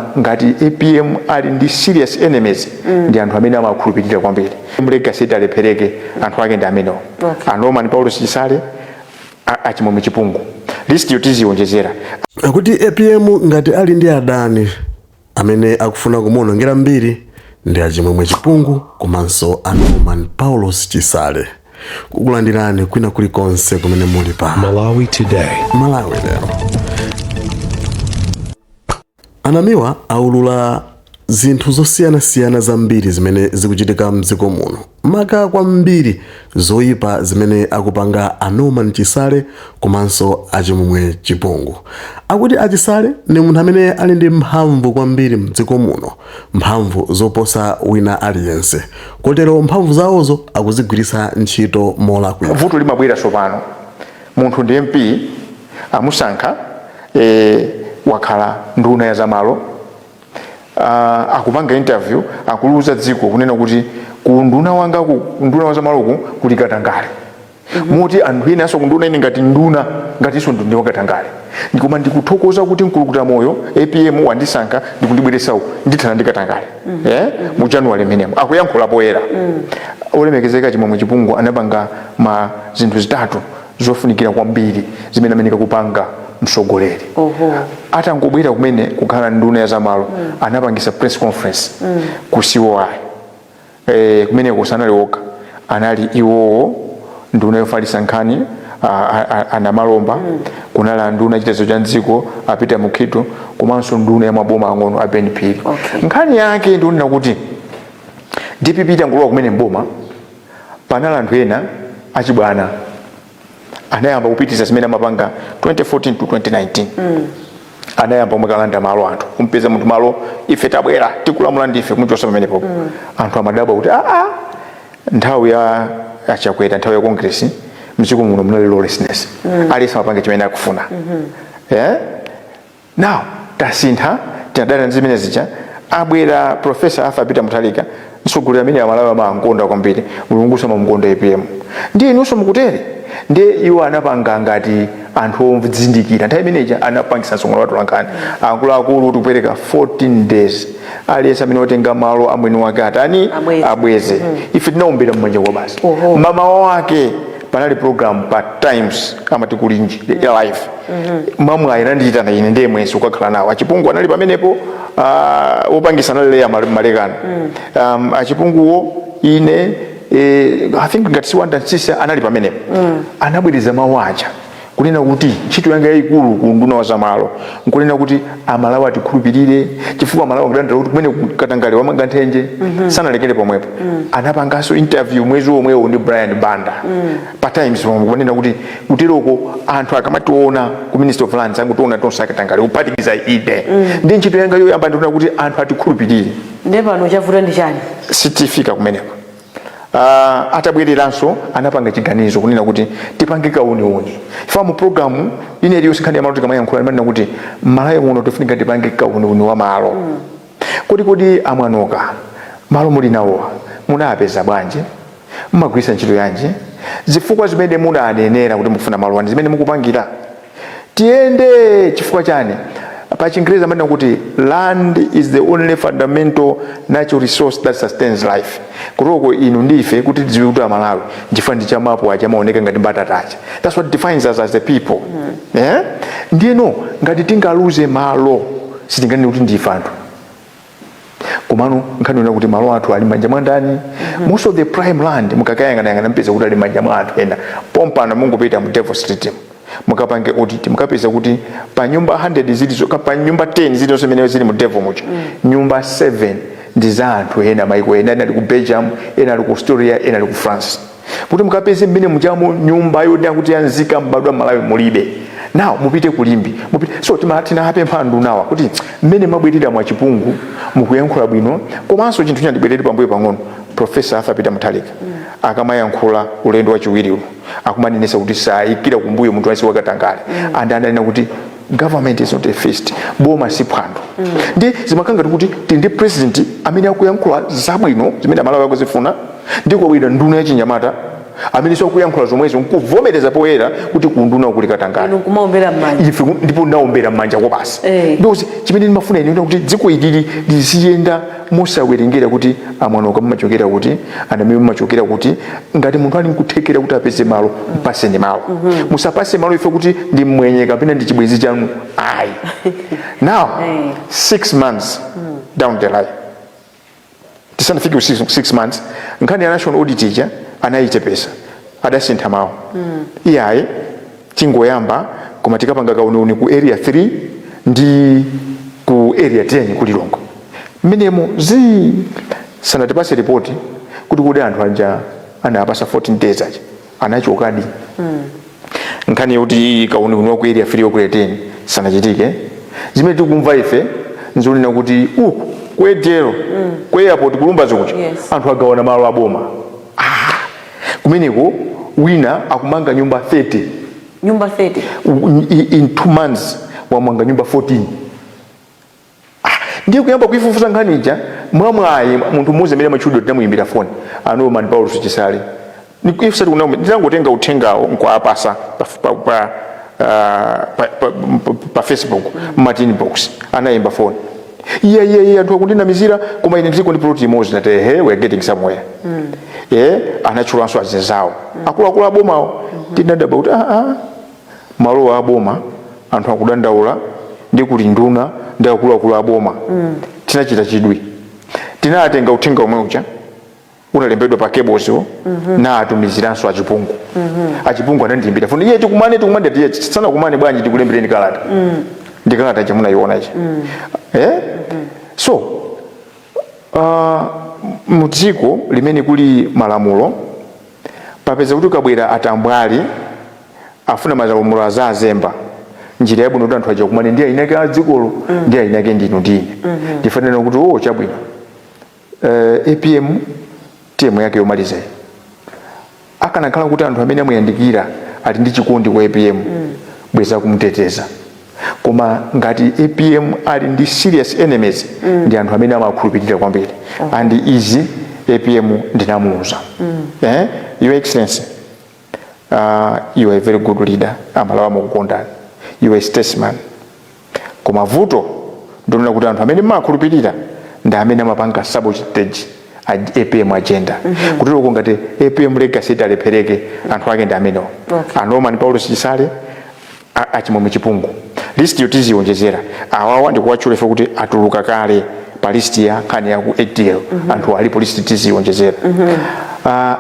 Koma ngati APM ali ndi serious enemies, ndi anthu amene amakhulupirira kwambiri. Legacy italephereke, anthu ake ndi amenewo. A Norman Paulos Chisale, achimwemwe Chipungu, list yo tizionjezera. Akuti APM ngati ali ndi adani amene akufuna kumuonongera mbiri, ndi achimwemwe Chipungu komanso a Norman Paulos Chisale. Kukulandirani kwina kulikonse kumene muli pa Malawi Today. Malawi Lero. Anamiwa aulula zinthu zosiyanasiyana zambiri zimene zikuchitika mdziko muno, maka kwambiri zoyipa zimene akupanga a Norman Chisale komanso achimwemwe Chipungu. Akuti achisale ndi munthu amene ali ndi mphamvu kwambiri mdziko muno, mphamvu zoposa wina aliyense, kotero mphamvu zawozo akuzigwiritsa ntchito molakwika. Vuto limabwera tsopano, munthu ndi MP, amusankha, wakhala nduna ya zamalo, akupanga interview, akuluza dziko kunena kuti ku nduna wanga, ku nduna wa zamaloku kuli katangale, moti anthu ena aso kunduna, ine ngati nduna, ngatinso ndi wakatangale, koma ndikuthokoza kuti Mkulukuta Moyo APM wandisankha ndikundibweretsa uku, ndithana ndi katangale. Mu January menemo akuyankhula poyera. Olemekezeka Chimwemwe Chipungu anapanga ma zinthu zitatu zofunikira kwambiri zimene ameneka kupanga mtsogoleri. Atangobwera kumene kukhala nduna ya zamalo, anapangisa press conference ku COI. Kumeneko sanali okha, anali iwowo, nduna yofalitsa nkhani anamalomba, kunali nduna chitetezo cha mdziko a Peter Mukhito, komanso nduna ya maboma ang'ono a Ben Phiri. Nkhani yake ndikunena kuti DPP itangolowa kumene mboma, panali anthu ena achibwana anayamba kupitiriza zimene amapanga 2014 to 2019. Anayamba kumakalanda malo anthu, kumpeza munthu malo, "Ife tabwera, tikulamula ndife," kumuchosa pamenepo. Anthu amadabwa kuti aa, nthawi ya achakwera, nthawi ya Congress, mdziko muno munali lawlessness, aliyense amapanga chimene akufuna. Now tasintha, tinadana ndi zimene zija. Abwera Professor Arthur Peter Mutharika, mtsogoleri amene Amalawi amamukonda kwambiri, Mulungu samamukonda APM, ndiye inunso mukutere. Ndiye iwo anapanga ngati anthu ozindikira. Nthawi imeneja anapangisa msonkhano wa atolankhani, "Akuluakulu, tikupereka 14 days, aliyense amene watenga malo amwene wake atani?" Abweze. Abweze. Ife tinaombera mmanja kwa basi. Mamawa wake panali program pa Times, amati Kulinji ya live. Mamwayi anandichitana ine ndiye mwensi ukakhala nawo. Achipungu anali pamenepo, wopangisa anali Leya Malekano, achipunguwo, ine, I think ngati siwanda Msisa anali pamenepo. Anabwereza mawu aja kunena kuti ntchito yanga yayikulu ku nduna wa zamalo nkunena kuti Amalawi atikhulupirire, chifukwa Amalawi akudandaula kuti kumene katangale wamanga nthenje. Sanalekere pomwepo, anapanganso interview mwezi womwewo ndi Brian Banda pa Times pomwe, kunena kuti kuteroko anthu akamationa ku Ministry of Lands angutiona tonse akatangale, kuphatikiza ine, ndi ntchito yanga yoyamba ndikuona kuti anthu atikhulupirire. Ndiye pano chavuta ndi chani? Sitifika kumeneko. Atabwereranso anapanga chiganizo kunena kuti tipange kauniuni. Ifa mu program ine iliyonse nkhani ya malo tikamayankhula, imanena kuti Malawi muno tifunika tipange kauniuni wa malo. Kodi amwanoka, malo muli nawowa munapeza bwanji? Mmagwiritsa ntchito yanji? Zifukwa zimene munanenera kuti mukufuna malo ndi zimene mukupangira? Tiyende. Chifukwa chani? Pa Chingereza amanena kuti land is the only fundamental natural resource that sustains life. Kutoko inu ndife kuti tidziwe kuti Amalawi nchifukwa ndi chamapo aja amaoneka ngati mbatatacha. That's what defines us as a people, eh? Ndiyeno ngati tingaluze malo, sitinganene kuti ndife anthu. Komano nkhani yona kuti malo athu ali manja mwa ndani? Most of the prime land mukakayang'anayang'ana, mpeza kuti ali manja mwa anthu ena. Pompano mungopita mu Devil Street, mukapange audit, mukapeza kuti pa nyumba 100 zilizo, pa nyumba 10 zilizonse zimene zili mu Devil muja, nyumba 7 ndi za anthu ena, maiko ena. Ena ali ku Belgium, ena ali ku Australia, ena ali ku France. Kuti mukapeze mmene muchamo nyumba yoti akuti yanzika mbadwa Malawi mulibe. Now mupite kulimbi, mupite. So tinapempha ndunawa kuti mmene mabwerera mwachipungu mukuyankhula bwino, komanso chinthu chandibwerere pambuyo pang'ono, Professor Arthur Peter Mutharika akamayankhula ulendo wachiwiri uno, akumanenesa kuti sayikira kumbuyo munthu wansi wakatangale, and ananena kuti government is not a feast, boma si phwando. Ndi zimakanga kuti tili ndi president amene akuyankhula zabwino zimene Amalawi akuzifuna, ndi kwabwera nduna yachinyamata Amene sakuyankhula zomwezo nkuvomereza poyera kuti kunduna kuli katangale. Inu kumaombera m'manja. Ife ndipo naombera m'manja kopasi. Because chimene ndimafuna ine kuti dziko ilili liziyenda mosawerengera kuti amwanoka mumachokera kuti, anamene mumachokera kuti. Ngati munthu ali nkuthekera kuti apeze malo, mpaseni malo. Musapase malo ife kuti ndi mwenye kapena ndi chibwenzi chanu, ayi. Now, 6 months down the line, tisanafike ku 6 months, nkhani ya national audit ija anayichepesa, adasintha mawu. Iyayi, tingoyamba, koma tikapanga kauniuni ku Area 3 ndi ku Area 10 ku Lilongwe. Mmenemo zi sanatipase ripoti kuti kodi anthu aja anapasa 14 days aja anachokadi. Nkhani yokuti kauniuni wa ku Area 3 wa ku Area 10 sanachitike. Zimene tikumva ife nzonena kuti uku ku ADL, ku airport, kulumba zikucha, anthu agawana malo aboma. Ah, kumeneko wina akumanga nyumba 30. Nyumba 30? In 2 months wamanga nyumba 14. Ah, ndiye kuyamba kuifufuza nkhani ija. Mwamwayi munthu mmodzi amene amatchulidwa tinamuyimbira foni, a Norman Paulos Chisale. Ifusati kuna ndinangotenga uthengawo nkuapasa pa Facebook, mma inbox. Anayimba foni, iye iye iye, anthu akundinamizira, koma ine ndiliko ndi plot imodzi. Nati, "Ehe, we are getting somewhere." Anatchulanso azinzawo, akuluakulu abomawo. Tinadabwa kuti ah, ah, malowa aboma, anthu akudandaula ndi kuli nduna ndi akuluakulu aboma. Tinachita chidwi, tinatenga uthenga omwe uja unalembedwa pa cables wo, na atumiziranso achipungu. Achipungu anandiyimbira foni, iye, "Tikumane, tikumane." Tiye, sana kumane bwanji? Tikulembereni kalata. Ndi kalata chamunayiona ichi. So mudziko limene kuli malamulo, papeza kuti ukabwera atambwali afuna malamulo azazemba njira yabwino kuti anthu aja kumane ndi ainake a dzikolo, ndi ainake ndinu ndine. Ndifanira kuti, oh, chabwino, APM term yake yomaliza iyi, akanakhala kuti anthu amene amuyandikira ali ndi chikondi kwa APM, bweza kumuteteza. Koma ngati APM ali ndi serious enemies, ndi anthu amene amakhulupirira kwambiri. And izi APM ndinamuuza, "Your Excellency, you are a very good leader, Amalawi amakukondani, you are a statesman, koma vuto ndionena kuti anthu amene mmakhulupirira ndi amene amapanga sabotage APM agenda." Kutero ngati APM legacy italephereke, anthu ake ndi amenewo. A Norman Paulos Chisale, achimwemwe Chipungu, list yo tizionjezera. Awawa ndikuwatchula ife kuti atuluka kale pa list ya nkhani ya ku ADL. Anthu alipo, list tizionjezera.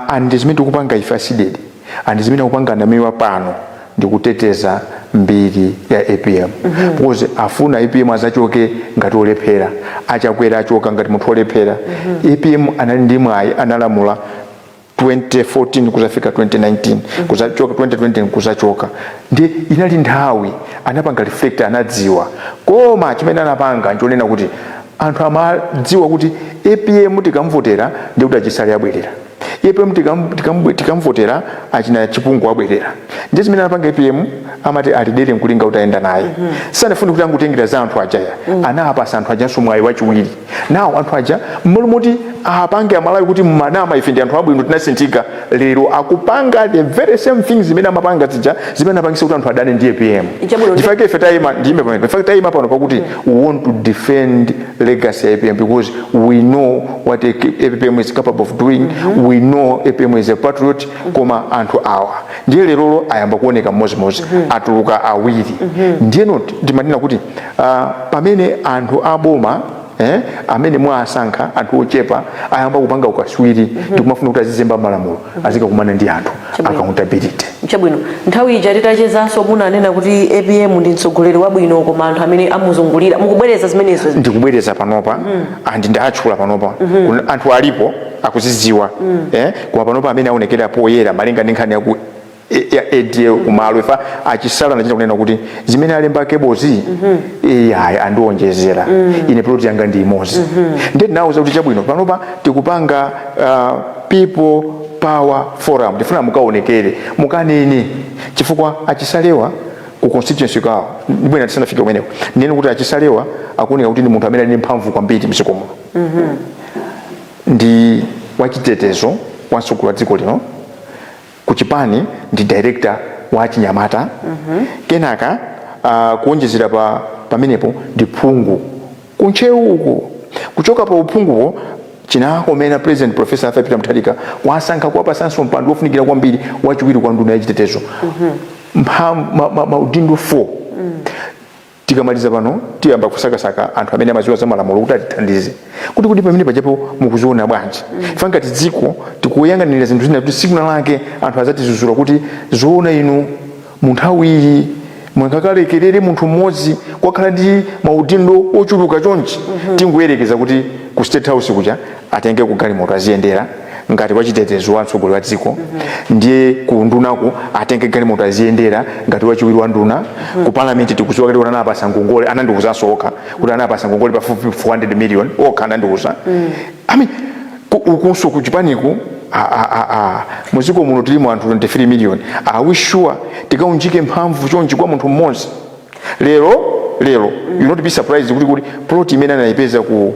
And zimene tikupanga ife a CDEDI and zimene akupanga Namiwa pano ndikuteteza mbiri ya APM, because afuna APM azachoke ngati olephera. Achakwera achoka ngati munthu olephera. APM anali ndi mwayi, analamula 2014 kuzafika 2019, kuzachoka 2020, kuzachoka. Ndi inali nthawi anapanga reflect, anadziwa. Koma chimene anapanga nchonena kuti anthu amadziwa kuti APM tikamvotera ndi kuti achisale abwerera, APM tikamvotera achina Chipungu abwerera. Ndiye zimene anapanga APM, amati alidere nkulinga kuti ayenda naye. Sanafune kuti angutengera za anthu ajaya. Anapasa anthu ajanso mwayi wachiwiri. Nawo anthu aja, mmalo moti apange Amalawi kuti mmanama, ife ndi anthu abwino, tinasinthika, lero akupanga the very same things zimene amapanga zija, zimene anapangisa kuti anthu adane ndi APM. Chabwino. Chifukwa ife tayima, ndiyime pamene, in fact tayima pano pakuti we want to defend legacy ya APM, because we know what APM is capable of doing. We know APM is a patriot. Koma anthu awa ndiye lerolo ayamba kuoneka mmodzi, atuluka awiri. Ndiyeno ndimanena kuti pamene anthu aboma, amene mwasankha, anthu ochepa ayamba kupanga ukaswiri ndikumafuna kuti azizemba malamulo, azikakumana ndi anthu accountability. Chabwino, nthawi ija titachezanso munanena kuti APM ndi mtsogoleri wabwino, koma anthu amene amuzungulira, mukubwereza zimenezo? Ndikubwereza panopa and ndatchula panopa. Anthu alipo akuzidziwa, koma panopa amene aonekera poyera malinga ndi nkhani yaku ya ADL kumalo ifa achisala nachita kunena kuti zimene alemba kebozi, iyayi, andionjezera, ine plot yanga ndi imodzi. Ndiye tinawuza kuti chabwino, panopa tikupanga People Power Forum, tifuna mukaonekere, mukanene, chifukwa achisalewa ku constituency kawo ndibwena. Tisanafike kumeneko, ndinene kuti achisalewa akuoneka kuti ndi munthu amene ali ndi mphamvu kwambiri mdziko muno, ndi wachitetezo wamsogolo wa dziko lino. Kuchipani ndi director wa chinyamata. Kenaka kuonjezera pa pamenepo ndi phungu kuntcheu uko. Kuchoka pa uphunguwo, chinakomena President Professor Arthur Peter Mutharika wasankha kuwapasanso mpando wofunikira kwambiri, wachiwiri kwa nduna yachitetezo. Maudindo 4. Tikamaliza pano tiyamba kusakasaka anthu amene amaziwa za malamulo kuti atithandize kuti pamene pajapo mukuziona bwanji. Ife ngati dziko tikuyang'anira zinthu zina kuti tsiku lake anthu azatizuzula kuti zoona inu mu nthawi iyi mwangakalekerere munthu mmodzi kwakhala ndi maudindo ochuluka chonchi? Tingoyerekeza kuti ku State House kuja atenge ku galimoto aziyendera ngati wachitetezo wa mtsogoleri wa dziko, ndiye ku ndunako atenge galimoto aziyendera ngati wachiwiri wa nduna. Ku Parliament tikuziwa kuti anapasa ngongole, anandiwuzanso okha kuti anapasa ngongole pafupi 400 million, okha anandiwuza. I mean, ukunso kuchipaniku, muziko muno tilimo anthu 23 million. Are we sure tikaunjike mphamvu chonchi kwa munthu mmodzi? Lero lero you not be surprised kuti plot imene anayipeza ku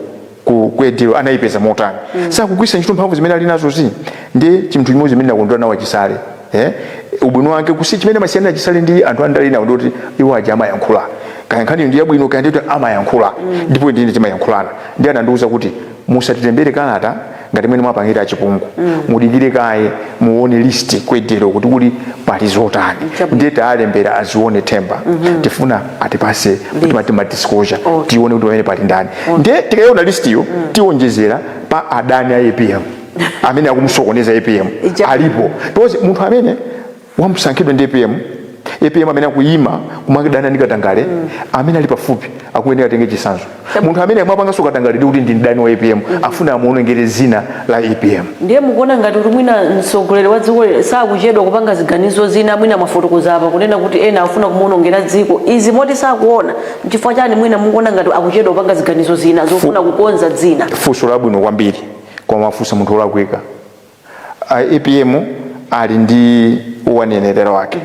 kwedero anayipeza motani. Sakugwisa ntchito mphamvu zimene ali nazo zi. Ndi chinthu chimodzi chimene nakondwera nawo Chisale, eh? Ubwino wake kusi chimene masiyana Chisale ndi anthu andali nawo ndikuti iwo aja amayankhula, kaya nkhani ndi yabwino kaya ndito, amayankhula. Ndipo ndine timayankhulana ndi anandiwuza kuti musatitembere kalata ngati mwene mwapangira achipungu, mudikire kaye muone list kwedero kuti kuli pali zotani. Ndiye taalembera azione themba, tifuna atipase kuti mati ma disclosure, tione kuti pamene pali ndani. Ndiye tikayiona list iyo, tionjezera pa adani a APM amene akumusokoneza APM. Alipo, because munthu amene wamusankhidwa ndi APM, APM amene akuyima kumakadana ndi katangale, amene ali pafupi akuyenera atenge chisanzo. Munthu amene amapanganso katangale ndi kuti ndi mdani wa APM, afuna amuonongere zina la APM. Ndiye mukuona ngati kuti mwina mtsogoleri wa dziko sakuchedwa kupanga ziganizo zina? Mwina mwafotokoza apa kunena kuti ena afuna kumuonongera dziko, izi moti sakuona. Nchifukwa chani mwina mukuona ngati akuchedwa kupanga ziganizo zina zofuna kukonza dzina? Funso labwino kwambiri, koma mafunsa munthu wolakwika. APM ali ndi wanenerero wake,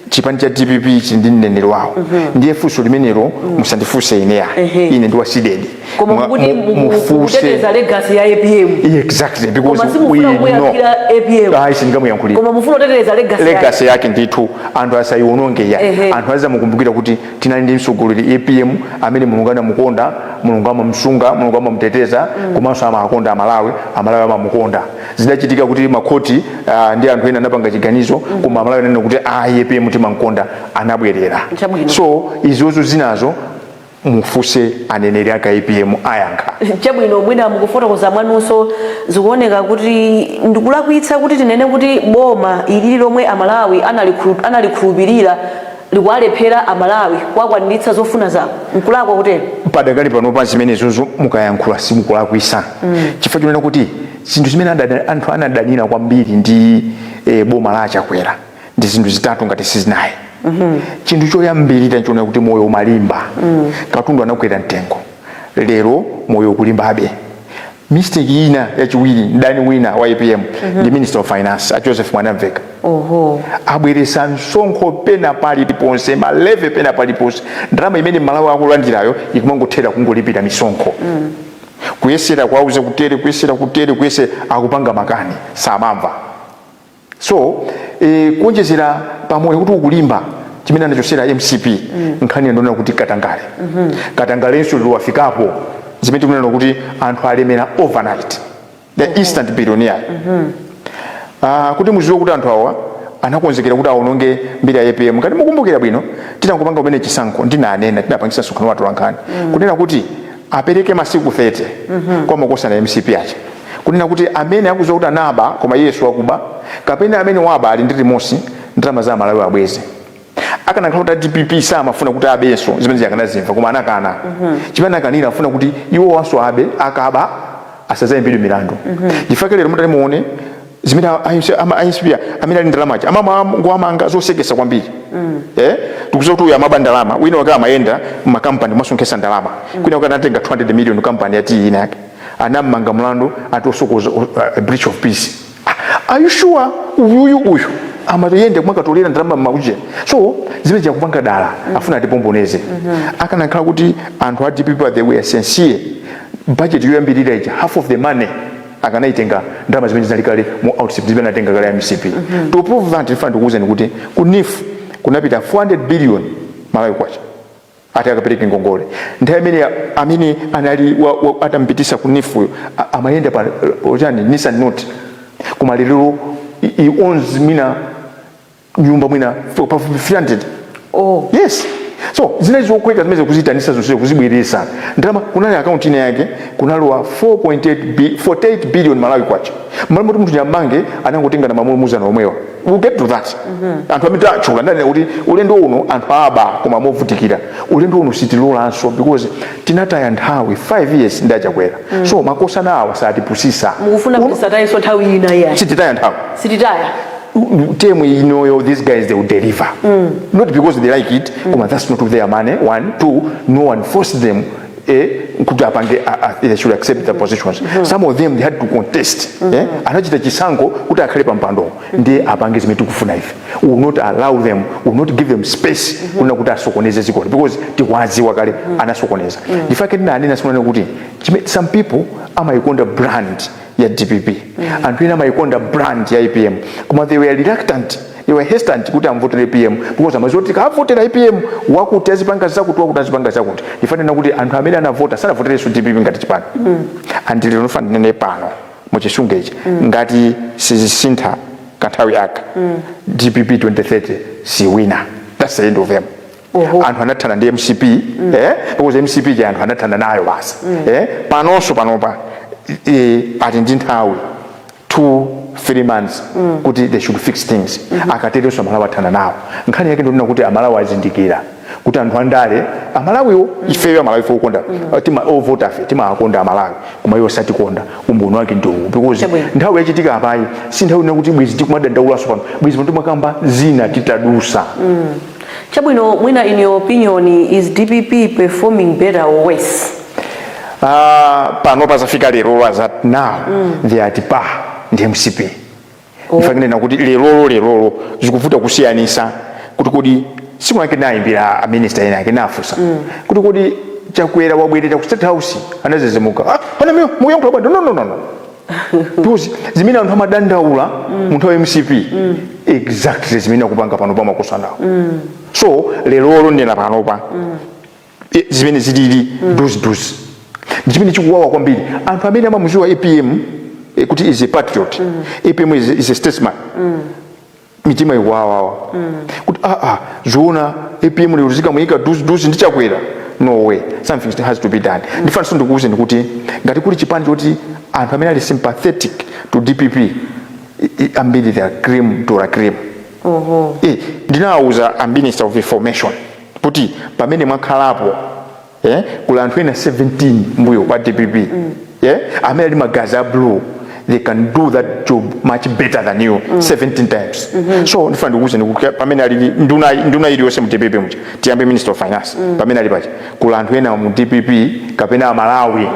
chipani cha DPP chili ndi mneneri wawo. Ndiye funso limenelo musandifunse ineya. Ine ndi wa CDEDI. Koma mukuti mukuteteza legacy ya APM. Exactly, because Koma simufuna we know kumuyankhulira APM. Ayi, sindingamuyankhulira. Koma mufuna kuteteza legacy yake. Legacy yake ndithu, anthu asayiononge ya. Anthu azamukumbukira kuti tinali ndi mtsogoleri APM amene Mulungu anamukonda, Mulungu amamsunga, Mulungu amamuteteza, komanso amakonda Amalawi, Amalawi amamukonda. Zidachitika kuti makhoti ndi anthu ena anapanga chiganizo, koma Amalawi ananena kuti ayi, APM timamkonda, anabwerera. So izozo zinazo mufuse aneneri ake APM, ayankha. Chabwino, mwina mukufotokoza mwanunso zikuoneka kuti ndikulakwitsa kuti tinene kuti boma ilili lomwe Amalawi analikhulupirira likuwalephera Amalawi kuwakwaniritsa zofuna zawo, nkulakwa kutero? Padakali panopa zimenezozo mukayankhula simukulakwisa, chifukwa chonena kuti zinthu zimene anthu anadanira kwambiri ndi boma la Achakwera ndi zinthu zitatu ngati sizinayi. Chinthu choyambirira nchonena kuti moyo umalimba, katundu anakwera mtengo. Lero moyo ukulimbabe. Mistake ina yachiwiri, mdani wina wa APM ndi Minister of Finance a Joseph Mwanamveka. Abweresa msonkho pena paliponse, ma levy pena paliponse. Ndalama imene Malawi akulandirayo ikumangothera kungolipira misonkho. Kuyesera kuwauza kutere, kuyesera kutere, kuyesera, akupanga makani, samamva. So kuonjezera pamoyo kuti ukulimba, chimene anachosera MCP, nkhani yandiona kuti katangale. Katangalenso liwafikapo zimene tikunena kuti anthu alemera overnight, the instant billionaire. Kuti muziwe kuti anthu awa anakonzekera kuti aononge mbiri ya APM. Ngati mukumbukira bwino, tinangopanga kumene chisankho, ndinanena, tinapangisa msonkhano wathu wankhani kunena kuti apereke masiku 30 kwa makosana MCP acha, kunena kuti amene akuziwa kuti anaba koma iye wakuba, kapena amene waba ali ndi remorse, ndalama za Malawi abweze. Akanakhala kuti DPP samafuna kuti abenso, zimene ziyakanazimva, koma anakana. Chimene anakanira, afuna kuti iwo wanso abe, akaba asazayimbidwe milandu. Chifukwa lero mutati muone zimene a MCP amene ali ndalama aja amangowamanga, zosekesa kwambiri. Tikuziwa kuti uyu amaba ndalama, wina wake amayenda makampani mwasonkhesa ndalama, kwina wake anatenga 200 million kampani ya tea ina yake, anammanga mlandu ati osokoza, breach of peace. Ah, are you sure uyuyu uyu amayende kumakatolera ndalama mauje? So zimene zakupanga dala, afuna atipomboneze. Akanakhala kuti anthu a DPP they were sincere, budget yoyambirira ija, half of the money Akanaitenga ndalama zimene zinali kale mu outset, zimene anatenga kale ya MCP. To prove that, ndifuna ndikuwuzeni kuti ku NEEF kunapita 400 billion Malawi kwacha ati akapereke ngongole. Nthawi imene amene anali atampitisa ku NEEF-yo amayenda pa chani, Nissan Note, koma lero he owns mwina nyumba mwina pafupi 300. Yes, so zinali zokweka zimene kuzitanisa zonse kuzibweresa ndalama. Kunali akaunti ina yake kunalowa 4.8 48 billion Malawi kwacha. Malo moti munthu nyamange anangotenga na mamulumuzana omwewa. We'll get to that. Anthu amene tatchuka, ndanena kuti ulendo uno anthu aba koma movutikira. Ulendo uno sitilolanso because tinataya nthawi 5 years ndi aChakwera. So makosana awa satipusisa. Mukufuna kuti satayenso nthawi ina yayi? Sititaya nthawi. Sititaya. Term inoyo, these guys, they will deliver, not because they like it, koma that's not their money, one. Two, no one forced them kuti apange, they should accept the positions. Some of them, they had to contest, anachita chisankho kuti akhale pa mpando ndiye apange zimene tikufuna ife. We will not allow them, we will not give them space kuna kuti asokoneze zikoli because tikwaziwa kale anasokoneza. Ndifake ndinanena simunene kuti some people amayikonda brand ya DPP, anthu ena amayikonda brand ya APM, koma they were reluctant, they were hesitant kuti amvotere APM because amaziwa kuti tikavotera APM, wakuti azipanga zakuti, wakuti azipanga zakuti. Ndifanena kuti anthu amene anavota sanavoterenso DPP ngati chipani. And lero ndifana ndinene pano muchisungechi, ngati sizisintha kanthawi aka, DPP 2030 siwina. That's the end of them. Anthu anathana ndi MCP, because MCP ja anthu anathana nayo basi. Panonso panopa ati ndi nthawi 2 3 months kuti they should fix things. Akaterenso Amalawi athana nawo. Nkhani yake ndionena kuti Amalawi azindikira kuti anthu andale, Amalawiwo, ifeyo Amalawi ife okonda, tima ovota afe timakonda Amalawi, koma iwo satikonda. Umboni wake ndi uwu because nthawi yachitika apayi si nthawi ina kuti bwezi tikumadandaulaso pano, bwezi pano timakamba zina titadusa. Chabwino, mwina in your opinion, is DPP performing better or worse? Pano pazafika lero, as at now, they are at par ndi MCP. Ifakinena kuti lerolo, lerolo zikuvuta kusiyanisa kuti kodi siku lake nayimbira a minister ena ake, nafusa kuti kodi Chakwera wabwerera ku State House, anazezemuka, "Ah, pana miyo muyankhula bwanji?" No, no, no, no, because zimene anthu amadandaula munthu wa MCP, exactly zimene akupanga pano pamakosanawo. So lerolo ndena panopa, zimene zilili duziduzi ndi chimene chikuwawa kwambiri anthu amene amamuziwa APM, kuti is a patriot, APM is a statesman. Mitima ikuwawawa kuti aa, zoona APM lero zikamuyika duziduzi ndi Chakwera? No way, something has to be done. Ndifanso ndikuwuzeni kuti ngati kuli chipani choti anthu amene ali sympathetic to DPP, ambiri they are cream to la cream. Ndinawuza a minister of information kuti pamene mwakhalapo, kuli anthu ena 17 mbuyo kwa DPP, amene ali magazi a blue, they can do that job much better than you 17 times. So ndifuna ndikuwuzeni kuti pamene ali nduna iliyonse mu DPP muja, tiyambe minister of finance, pamene ali paja kuli anthu ena mu DPP kapena Amalawi,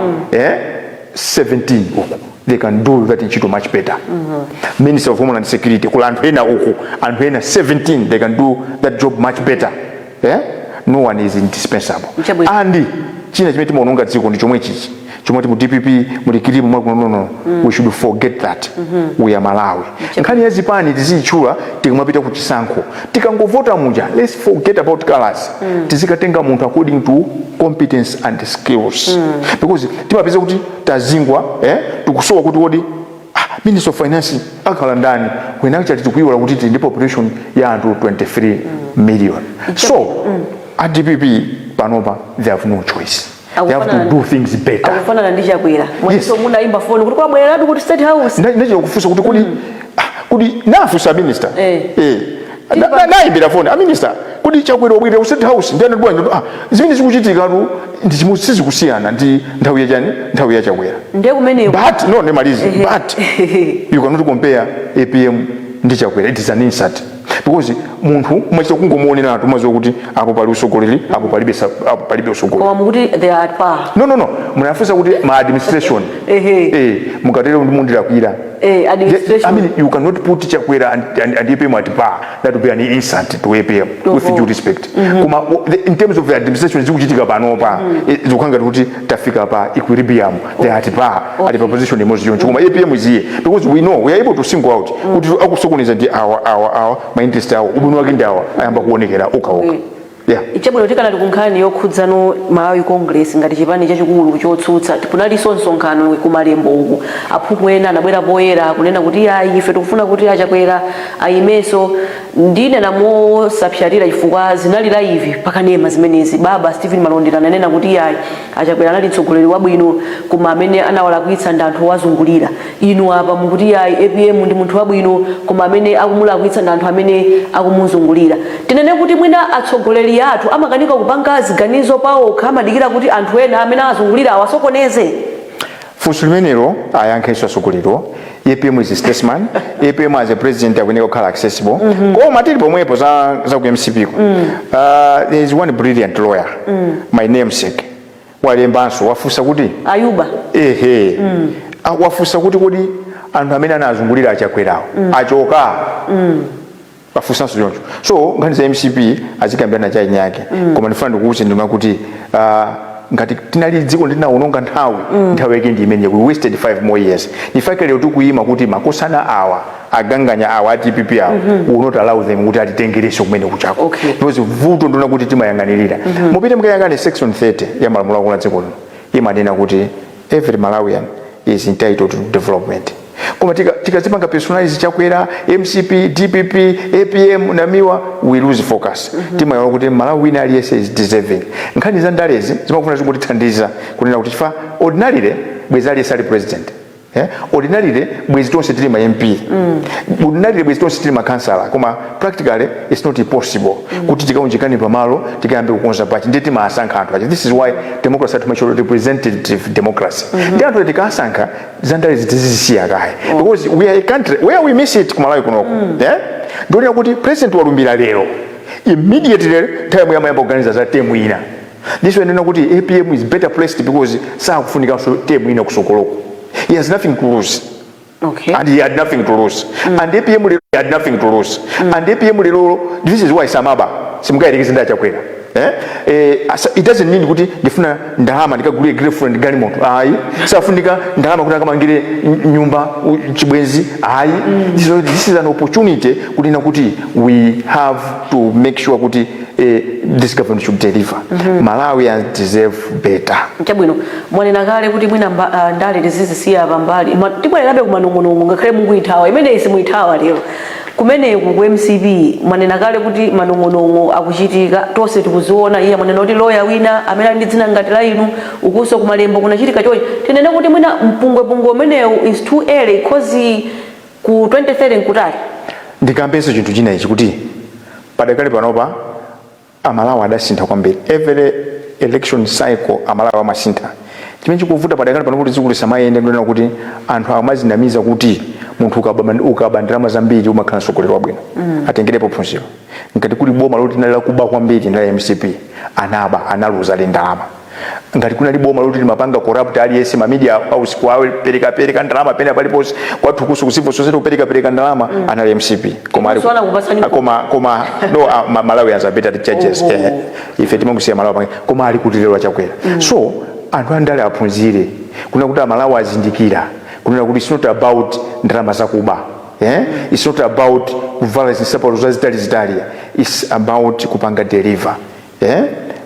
17 uku, they can do that ntchito much better. Minister of Homeland Security, kuli anthu ena uku, anthu ena 17, they can do that job much better. No one is indispensable. Chabwino. And china chimene timaononga dziko ndi chomwe chichi chomwe mu DPP muli kilimu mwa. No, no, we should forget that. We are Malawi. Nkhani ya zipani tiziyitchula tikamapita ku chisankho, tikangovota muja, let's forget about colors. Tizikatenga munthu according to competence and skills because timapeza kuti tazingwa, tikusowa kuti kodi minister of finance akhala ndani, when actually tikuiwala kuti tili ndi population ya anthu 23 million. So a DPP panopa, they have no choice, they have to do things better. Akufanana ndi Chakwera. Mwatinso munayimba foni kuti kwabwereratu kuti State House. Ndachita kufunsa kuti kodi kodi nafunsa minister, nayimbira foni a minister kuti Chakwera wabwerera ku State House, ndi anati bwanji? Zimene zikuchitikatu ndi chimodzi, sizikusiyana ndi nthawi yachani, nthawi ya Chakwera. Ndiye kumeneko. But no, ndimalize, but you cannot compare APM ndi Chakwera. It is an insult because munthu umachita kungomuoneratu, umaziwa kuti apo pali usogoleri, apo palibe, apo palibe usogoleri. Koma mukuti they are at par. No, no, no, munafunsa kuti ma administration. Mukatero ndi mundilakwira. Administration. I mean, you cannot put Chakwera and APM at par. That would be an insult to APM, with due respect. Koma in terms of the administration zikuchitika panopa, zikukhala ngati kuti tafika pa equilibrium. They are at par, at the position imodzi yonse. Koma APM is here because we know we are able to single out kuti akusokoneza ndi awa, awa, awa, ma interest awo, ubwino wake ndi awa, ayamba kuonekera okhaokha. Yeah. Chabwino, tikanali ku nkhani yokhudzano Malawi Congress ngati chipani chachikulu chotsutsa, kunalinso msonkhano kumalembo uku. Aphungu ena anabwera poyera kunena kuti ayi, ife tikufuna kuti aChakwera ayimenso. Ndinena mosapsatira chifukwa zinali live pakanema zimenezi. Baba Stephen Malondera ananena kuti ayi, aChakwera anali mtsogoleri wabwino, koma amene anawalakwitsa ndi anthu owazungulira. Inu apa mukuti ayi, APM ndi munthu wabwino, koma amene akumulakwitsa ndi anthu amene akumuzungulira. Tinene kuti mwina atsogoleri athu amakanika kupanga ziganizo pawokha, amadikira kuti anthu ena amene awazungulira awasokoneze? Funso limenelo ayankhenso atsogoleri. APM is a statesman. APM as a president akuyenera kukhala accessible. Koma tili pomwepo za ku MCP ko, there is one brilliant lawyer, my namesake, walembanso, wafunsa kuti Ayuba. Ehe. Ah, wafunsa kuti kodi anthu amene anazungulira aChakwerawo achoka? Wafunsanso choncho. So nkhani za MCP azikambirana cha inyake. Koma ndifuna ndikuwuze ndima kuti ngati tinali dziko ndinawononga nthawi, nthawi yake ndi imene we wasted 5 more years. Nifake lero tikuyima kuti makosana awa, aganganya awa, a DPP awa, we will not allow them kuti atitengereso kumene kuchako, because vuto ndona kuti timayang'anirira. Mupite mukayang'ane section 30 ya malamulo akulu a dziko lino, imanena kuti every Malawian is entitled to development. Koma tikazipanga personalize Chakwera, MCP, DPP, APM, Namiwa, we lose focus. Timaona kuti Malawi wina aliyense is deserving. Nkhani za ndalezi zimakufuna zikutithandiza kunena kuti chifukwa ordinarily bwezi aliyense ali president. Eh? Ordinarily bwezi tonse tili ma MP. Ordinarily bwezi tonse tili ma councillor. Koma practically it's not possible kuti tikaunjikane pamalo, tikayambe kukonza pachi, ndiye timasankha anthu aja. This is why democracy yathu macho representative democracy. Ndi anthu tikasankha, zandale tizisiya kaye, because we are a country where we miss it. Kumalawi kunoko, yeah? Ndionera kuti president walumbira lero, immediately nthawi yamayamba kuganiza za term ina. This way ndina kuti APM is better placed because sakufunikanso term ina kusogoloko. He has nothing to lose. And he had nothing to lose. And APM lero, he had nothing to lose. And APM lero, this is why samaba simungayelekeze ndi aChakwera. Eh? Eh, it doesn't mean kuti ndifuna ndalama ndikagulire girlfriend galimoto, ayi. Safunika ndalama kuti akamangire nyumba chibwenzi, ayi. This is an opportunity kunena kuti we have to make sure kuti this government should deliver. Malawians deserve better. Chabwino, mwanena kale kuti mwina ndale tizizisiya pambali. Tibwererabe kumanong'onong'o, ngakhale mukuyithawa imeneyi, simuyithawa lero. Kumeneku ku MCP mwanena kale kuti manong'onong'o akuchitika, tonse tikuziona. Iye mwanena kuti loya wina amene ali ndi dzina ngati la inu, ukunso kumalembo kunachitika chonchi. Tinene kuti mwina mpungwepungwe umenewu is too early, 'cause ku 2030 nkutali? Ndikambenso chinthu china ichi, kuti padakali panopa Amalawi adasintha kwambiri. Every election cycle Amalawi amasintha. Chimene chikuvuta padakali pano kuti dziko lisamayende, ndionena kuti anthu amazinamiza kuti munthu ukaba ndalama zambiri umakhala mtsogoleri wabwino. Atengerepo phunziro. Ngati kuli boma loti linali lakuba kwambiri, ndala MCP. Anaba, analuza ali ndalama. Ngati kunali boma loti limapanga corrupt aliyense, ma media house kwapereka ndalama pena paliponse, kwathu kuso ku civil society kupereka pereka ndalama, anali MCP. Koma Inunso anakupatsani? Koma no, Malawians are better judges. Eh, ife timangusiya Malawi pange. Koma ali kuti lero aChakwera? So anthu andale aphunzire kuna kuti Amalawi azindikira kunena kuti it's not about ndalama zakuba, eh? It's not about kuvala zinsapato zazitali zitali. It's about kupanga deliver, eh?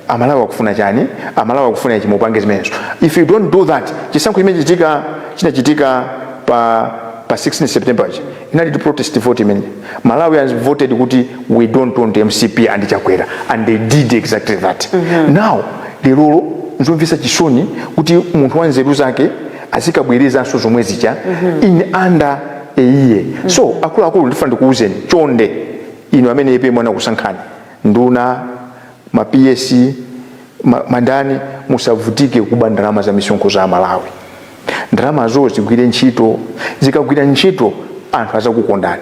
Amalawi akufuna chani? Amalawi akufuna ichi, mupange zimenezo. If you don't do that, chisankho chimene chitika chinachitika pa 16 September chi inali ti protest vote imene Malawians voted kuti we don't want MCP and Chakwera, and they did exactly that. Now lerolo nzomvetsa chisoni kuti munthu wa nzeru zake azikabwerezanso zomwe zija in under a year. So akuluakulu, ndifuna ndikuwuzeni, chonde, inu amene APM anakusankhani, nduna, ma PS, mandani, musavutike kuba ndalama za misonkho za Malawi. Ndalamazo zigwire ntchito. Zikagwira ntchito, anthu azakukondani.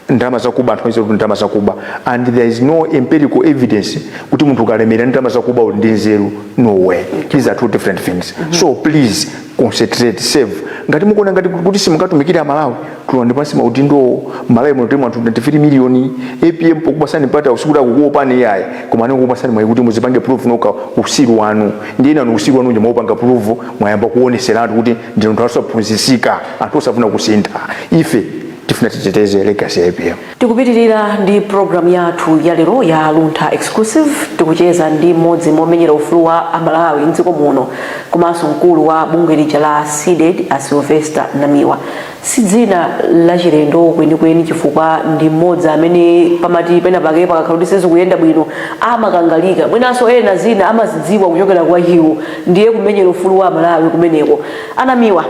Ndalama zakuba, anthu azidziwa kuti ndalama zakuba, and there is no empirical evidence kuti munthu ukalemera ndalama zakuba uli ndi nzeru. No way. These are two different things. So please concentrate, save. Ngati mukuona ngati kuti simungatumikire Amalawi, tulani pansi maudindo. Malawi muno tili anthu 23 miliyoni. APM pokupasani mpata usikuti akukuopani iyayi, koma anengokupasani mwayi kuti muzipange proof nokha usiru wanu. Ndi ena usiru wanu nje proof, mwayamba kuoneseratu kuti ndi anthu osaphunzitsika, anthu osafuna kusintha. Ife tifuna titeteze legacy ya APM. Tikupitirira ndi program yathu ya lero ya Luntha Exclusive. Tikucheza ndi mmodzi momenyera ufulu wa Amalawi mdziko muno komanso mkulu wa bungwe lija la CDEDI, a Sylvester Namiwa. Si dzina lachilendo kwenikweni, chifukwa ndi mmodzi amene pamati pena pake pakakhala kuti sizikuyenda bwino amakangalika, mwinanso ena zina amazidziwa kuchokera kwa iwo. Ndiye kumenyera ufulu wa Amalawi kumeneko. Anamiwa,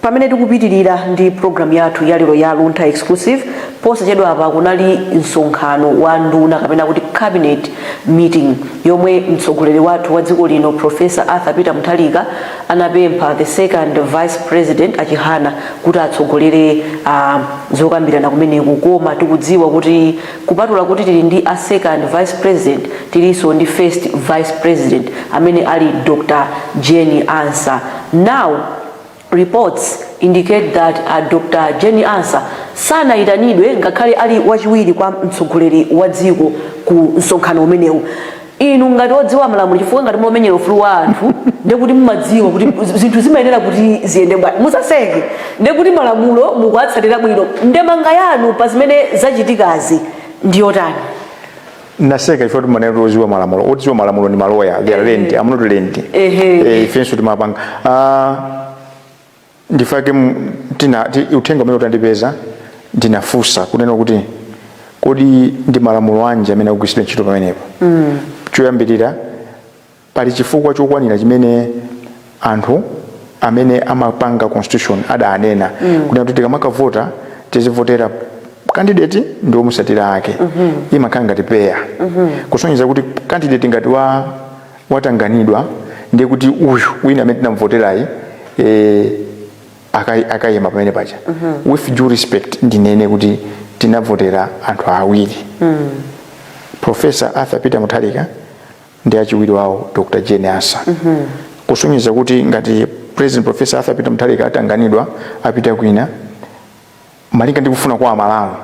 pamene tikupitirira ndi program yathu ya lero ya Luntha Exclusive, posachedwa apa kunali msonkhano wa nduna kapena kuti cabinet meeting, yomwe mtsogoleri wathu wa dziko lino, Professor Arthur Peter Mutharika, anapempha the second vice president, Achihana, kuti atsogolere zokambirana kumeneku. Koma tikudziwa kuti kupatula kuti tili ndi a second vice president, tilinso ndi first vice president amene ali Dr Jane Ansah. Now reports indicate that Dr. Jane Ansah sanayitanidwe ngakhale ali wachiwiri kwa mtsogoleri wa dziko ku msonkhano umenewu. Inu ngati odziwa malamulo, chifukwa ngati mumenyera ufulu wa anthu ndekuti mumadziwa kuti zinthu zimayenera kuti ziyende bwanji, musaseke, ndekuti malamulo mukuwatsatira bwino, ndemanga yanu pa zimene zachitikazi ndiyotani? Naseka ife kuti maneno odziwa malamulo, odziwa malamulo ndi maloya. They are learned, I'm not learned. Ifenso timapanga. Ndifake tina uthenga umene utandipeza, ndinafunsa kunena kuti kodi ndi malamulo anji amene akugwiritsidwa ntchito pamenepo? Choyambirira, pali chifukwa chokwanira chimene anthu amene amapanga constitution adanena kunena kuti tikamakavota tizivotera candidate ndi omusatira ake. Imakhala ngati pair, kusonyeza kuti candidate ngati wa watanganidwa, ndiye kuti uyu wina amene tinamvoterayi akayima pamene paja. With due respect, ndinene kuti tinavotera anthu awiri, Professor Arthur Peter Mutharika ndi achiwiri wawo, Dr Jane Ansah, kusonyeza kuti ngati President Professor Arthur Peter Mutharika atanganidwa apita kwina, malinga ndi kufuna kwa Amalawi,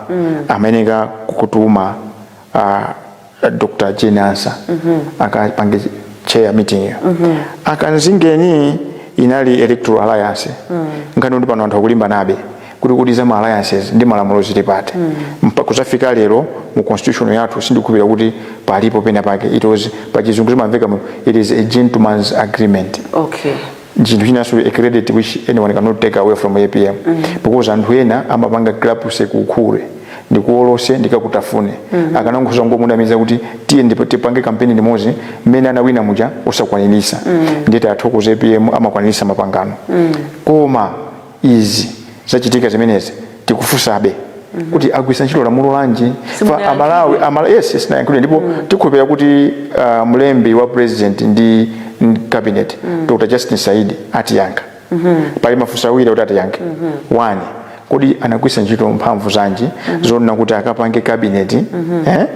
amayeneka kutuma Dr Jane Ansah akapange chair meeting iyo. Akanzingeni inali electoral alliance. Nkhani kuti pano anthu akulimbanabe kuti za ma alliances ndi malamulo zili pati. Mpaka kuzafika lero mu constitution yathu sindikukhulupirira kuti palipo pena pake. It was, pachizungu zimamveka, it is a gentleman's agreement. Chinthu chinanso, a credit which anyone cannot take away from APM, because anthu ena amapanga collapse kukhure ndikuolose ndikakutafune, akanangokhuza ngomunamiza kuti tiye ndipo tipange kampeni limodzi, mmene anawina muja osakwanirisa. Nditi athokoze APM, amakwanirisa mapangano. Koma izi zachitika zimenezi, tikufunsabe kuti agwisa ntchito lamulo lanji? Fa Simunayankhidwe. Amalawi yes, sinayankhidwe. Ndipo tikhulupirira kuti mlembi wa president ndi cabinet, Dr Justin Saidi, atiyankha. Pali mafunso awiri kuti atiyankhe. One, kodi anagwisa ntchito mphamvu zanji zonena kuti akapange cabinet, eh?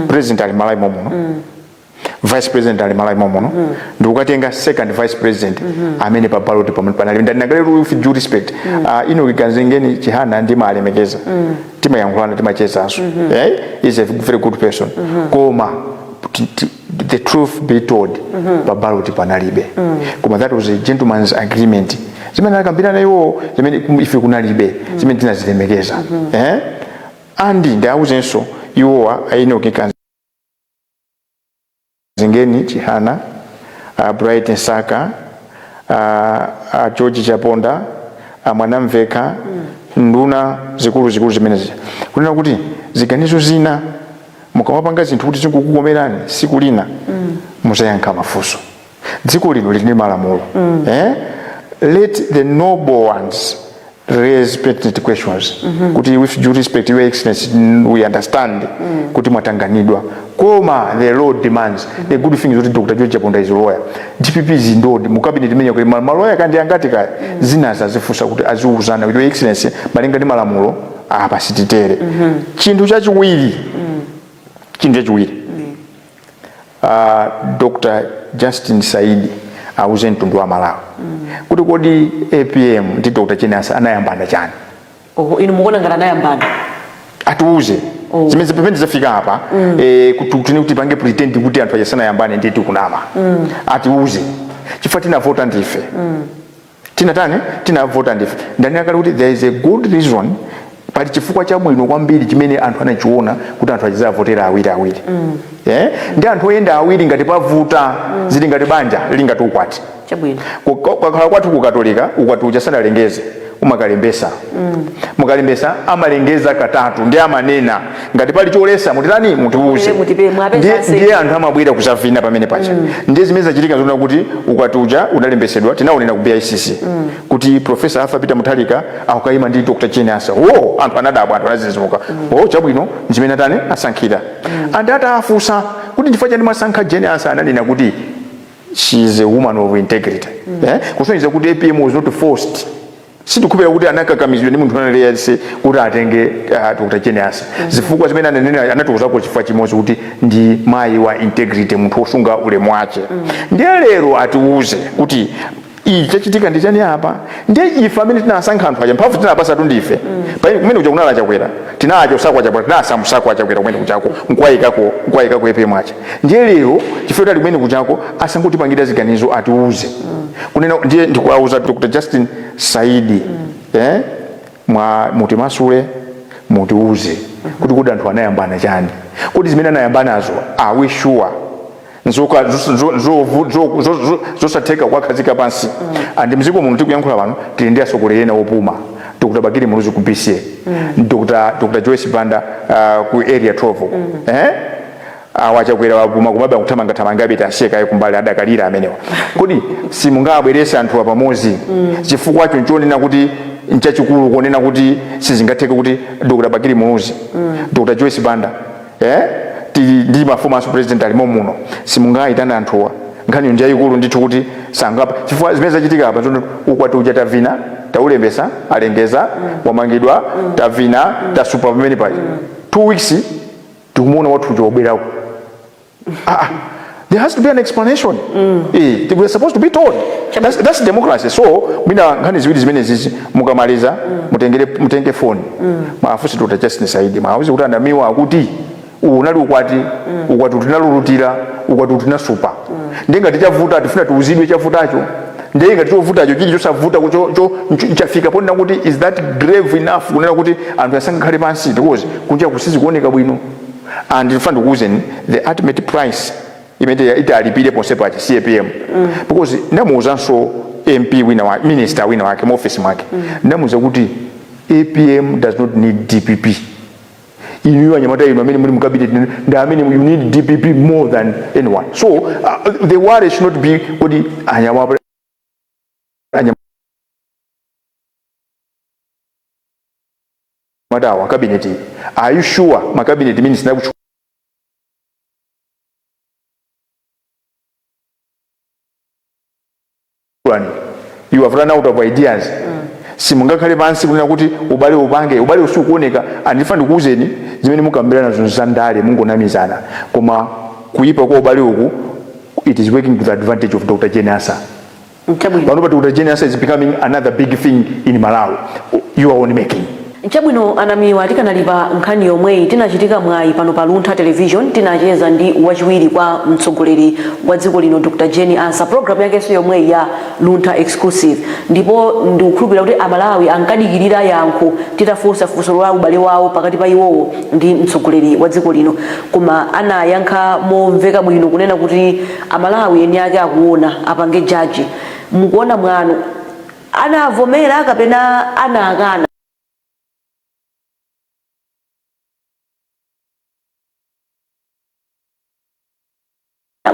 President ali Malawi momuno, vice president ali Malawi momuno, ndikukatenga second vice president amene pa ballot panali ndinagale. With due respect, Enoch Kanzingeni Chihana ndimalemekeza, timayankhulana, timachezanso, eh? Is a very good person. Koma the truth be told, pa ballot panalibe. Koma that was a gentleman's agreement zimene anakambirana iwo, zimene ife kunalibe, zimene tinazilemekeza, eh? Andi ndiawuzenso iwowa a Enoch Kanzingeni Chihana, Bright Msaka, George Chaponda, Mwanamveka, nduna zikulu zikulu zimenezi, kunena kuti ziganizo zina mukamapanga zinthu kuti zikukukomerani, siku lina muzayankha mafunso. Dziko lino lili ndi malamulo, eh? Let the noble ones raise pertinent questions kuti with due respect, Your Excellency, we understand kuti mwatanganidwa, koma the law demands. The good thing is kuti Dr George Chaponda is a lawyer. DPP zindodi mu cabinet imene kuti maloya kandi angati kaya, zinazo azifunsa kuti aziuzana kuti, "Your Excellency, malinga ndi malamulo apa sititere." Chinthu chachiwiri, Dr Justin Saidi Auze mtundu wa Malawi kuti kodi APM ndi Dr Jane Ansah anayambana chani? Oho, inu mukuona ngati anayambana? Atiuze. Zimene pamene zafika apa, kuti kuti tipange pretend kuti anthu aja sanayambane, nditi kunama. Atiuze, chifukwa tinavota ndife. Tinatani? Tinavota ndife. Ndanena kale kuti there is a good reason, pali chifukwa chabwino kwambiri chimene anthu anachiona kuti anthu achizavotera awiri awiri. Ndi anthu oyenda awiri, ngati pavuta, zili ngati banja, lili ngati ukwati. Kwakhala kwathu kukatolika, ukwati uja sanalengeze, umakalembesa. Mukalembesa, amalengeza katatu ndi amanena, ngati pali cholesa mutirani, mutiuze. Mutipe, mwapeza. Ndiye anthu amabwera kusavina pamene pacha. Ndiye zimene zachitika zoona kuti ukwati uja unalembesedwa, tinaonera ku BICC kuti Professor Arthur Peter Mutharika akukayima ndi Dr Jane Ansah. Wo, anthu anadabwa, anthu anazizimuka. O, chabwino, zimene atani asankhira. Anthu atafunsa kuti chifukwa chani mwasankha Jane Ansah, ananena kuti she is a woman of integrity. Kusonyeza kuti APM was not forced. Sindikukhulupirira kuti anakakamizidwa ndi munthu aliyense kuti atenge Dr Jane Ansah. Zifukwa zimene ananena, anatiuzako chifukwa chimodzi, kuti ndi mayi wa integrity, munthu wosunga ulemu wace. Ndiye lero atiuze kuti ichi chachitika ndi chani apa. Ndiye ife amene tinasankha anthu aja, mphamvu tinapasatu ndife. Pamene kumene kuja kunali Achakwera, tinacho Achakwera, tinasamusako Achakwera kumene kuchako, nkwayikako APM acha. Ndiye lero chifukwa tali kumene kuchako, asangotipangira ziganizo, atiuze kunena. Ndiye ndikuwauza Dr Justin Saidi, mwa mutimasule, mutiuze kuti anthu anayambana chani, kuti zimene anayambanazo, are we sure zosatheka kuwakhazika pansi? And mdziko muno tikuyankhula pano, tili ndi atsogoleri ena opuma, Dr Bakili Muluzi ku BCA, Dr Joyce Banda ku Area 12. Awachakwera wapuma, kumabe akuthamangathamanga abiti, asiye kaye kumbali, adakalira amenewa. Kodi simungabwerese anthuwa pamodzi? Chifukwa cho nchonena kuti nchachikulu kunena kuti sizingatheke kuti Dr Bakili Muluzi, Dr Joyce Banda, tili ndi ma former president alimo muno, simungayitana anthuwa? Nkhani njayikulu ndithu kuti sangapa, chifukwa zimene zachitika apa nzono, ukwati uja tavina, taulembesa, alengeza, wamangidwa, tavina, tasupa pamene paja. 2 weeks tikumuona wathu uja wabwerako. Ah, there has to be an explanation. We are supposed to be told. That's democracy. So mwina nkhani ziwiri zimene zizi, mukamaliza mutengere, mutenge phone, mwafunse Dr Justin Saidi, mwauze kuti andamiwa akuti uwu unali ukwati, ukwati tinalulutira, ukwati tinasupa. Ndiye ngati chavuta, tifuna tiuzidwe chavutacho. Ndiye ngati chovutacho chili chosavuta, chafika ponena kuti is that grave enough kunena kuti anthu asangakhale pansi? Because kunja kusizi kuoneka bwino. And ndifuna ndikuwuzeni, the ultimate price imene italipire ponse paja si APM, because ndamuwuzanso MP wina wa minister wina wake mu office mwake, ndamuwuza kuti APM does not need DPP. Inu anyamata, inu amene muli mu cabinet ndi amene you need DPP more than anyone. So the worry should not be kuti anyamata awa cabinet. Are you sure ma cabinet minister nakuchulani, you have run out of ideas? Simungakhale pansi kunena kuti ubale upange, ubale usikuoneka. Andifa ndikuwuzeni, zimene mukambirana nazo zandale, mungonamizana, koma kuyipa kwa ubale uku, it is working to the advantage of Dr Jane Ansah. Chabwino. Pano pa Dr Jane Ansah is becoming another big thing in Malawi, your own making. Chabwino, anamiwa, tikanali pa nkhani yomweyi, tinachitika mwayi pano pa Luntha Television, tinacheza ndi wachiwiri kwa mtsogoleri wa dziko lino, Dr Jane Ansah, program yakenso yomweyi ya Luntha Exclusive. Ndipo ndikukhulupirira kuti Amalawi ankadikirira yankho titafunsa funso la ubale wawo pakati pa iwowo ndi mtsogoleri wa dziko lino, koma anayankha momveka bwino kunena kuti Amalawi eni ake akuona, apange jaji. Mukuona mwanu, anavomera kapena anakana?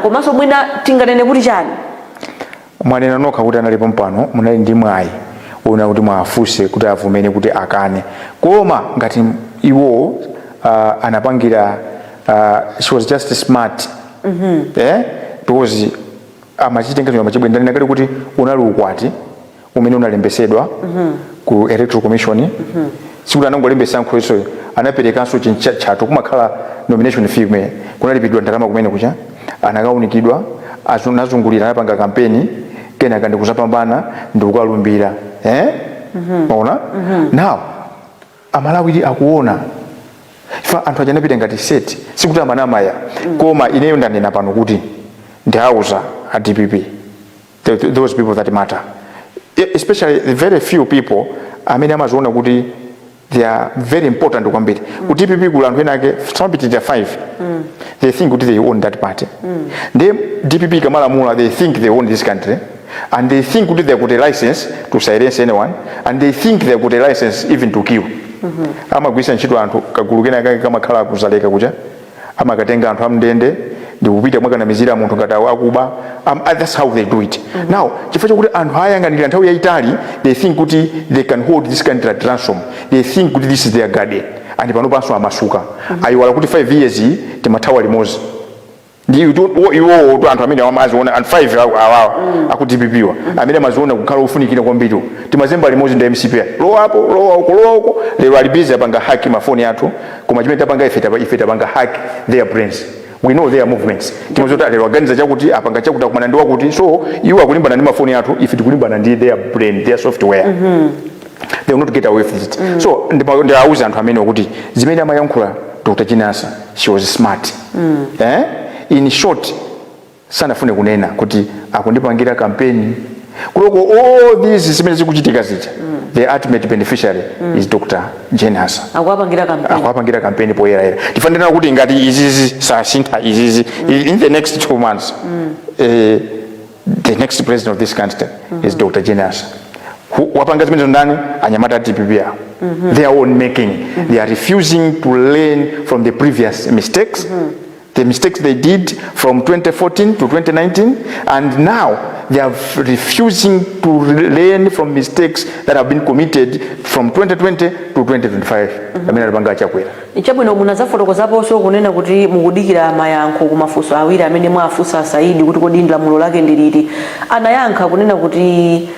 Komanso mwina tinganene kuti chani? Mwanena nokha kuti analipo mpano, munali ndi mwayi wona kuti mwafunse kuti avomere, kuti akane. Koma ngati iwo anapangira, she was just smart, Because amachitenga amachibwe. Ndanena kale kuti unali ukwati umene unalembesedwa ku Electoral Commission. Sikuti anangolembesa nkhoso, anaperekanso chinchato, kumakhala nomination fee kumene kunalipidwa ndalama kumene kucha, anakaunikidwa, anazungulira, anapanga kampeni. Kenaka ndikuzapambana, ndikukalumbira, eh? Maona? Now Amalawi akuona ifa anthu aja anapita ngati set, sikuti amanamaya. Koma ineyo ndanena pano kuti ndiauza a DPP, those people that matter, especially the very few people amene amaziona kuti they are very important kwambiri. Ku DPP kula anthu ena ake samapitirira 5. They think kuti they own that party. Ndi DPP kamalamula, they think they own this country and they think kuti they got a license to silence anyone and they think they got a license even to kill. Amagwisa ntchito anthu, kagulu kena kake kamakhala kuzaleka kucha, amakatenga anthu amndende ndikupita mwakanamizira munthu ngati awo akuba. That's how they do it. Now chifukwa chokuti anthu ayang'anira nthawi yayitali, they think kuti they can hold this country at ransom. They think kuti this is their garden, and pano panso amasuka. Ayiwala kuti 5 years iyi timathawa limodzi ndi iwowo tu anthu amene amaziona anthu 5 awawa aku DPP wa amene amaziona kukhala ofunikira kwambiri, timazemba limodzi ndi MCP, lowa apo, lowa uko, lowa uko. Lero ali busy apanga hack mafoni athu, koma chimene tapanga ife, ife tapanga hack their brains. We know their movements. Timazoti lero aganiza chakuti, apanga chakuti, akumana ndi wakuti. So iwo akulimbana ndi mafoni athu, ife tikulimbana ndi their brain, their software. They will not get away with it. So ndiawuza anthu amene kuti zimene amayankhula Dr. Jane Ansah, she was smart, eh? In short, sanafune kunena kuti akundipangira kampeni kuloko. All these zimene zikuchitika zija, the ultimate beneficiary is Dr. Jane Ansah. Akuwapangira kampeni. Akuwapangira kampeni poyerayera. Tifanira kuti ngati izizi sasintha izizi in the next 2 months, the next president of this country is Dr. Jane Ansah. Wapanga zimenezo ndani? Anyamata DPP awo, their own making. They are refusing to learn from the previous mistakes, the mistakes they did from 2014 to 2019, and now they are refusing to learn from mistakes that have been committed from 2020 to 2025, amene alipanga Achakwera. Chabwino, munazafotokozaponso kunena kuti mukudikira mayankho ku mafunso awiri amene mwafunsa Saidi, kuti kodi lamulo lake ndi liti. Anayankha kunena kuti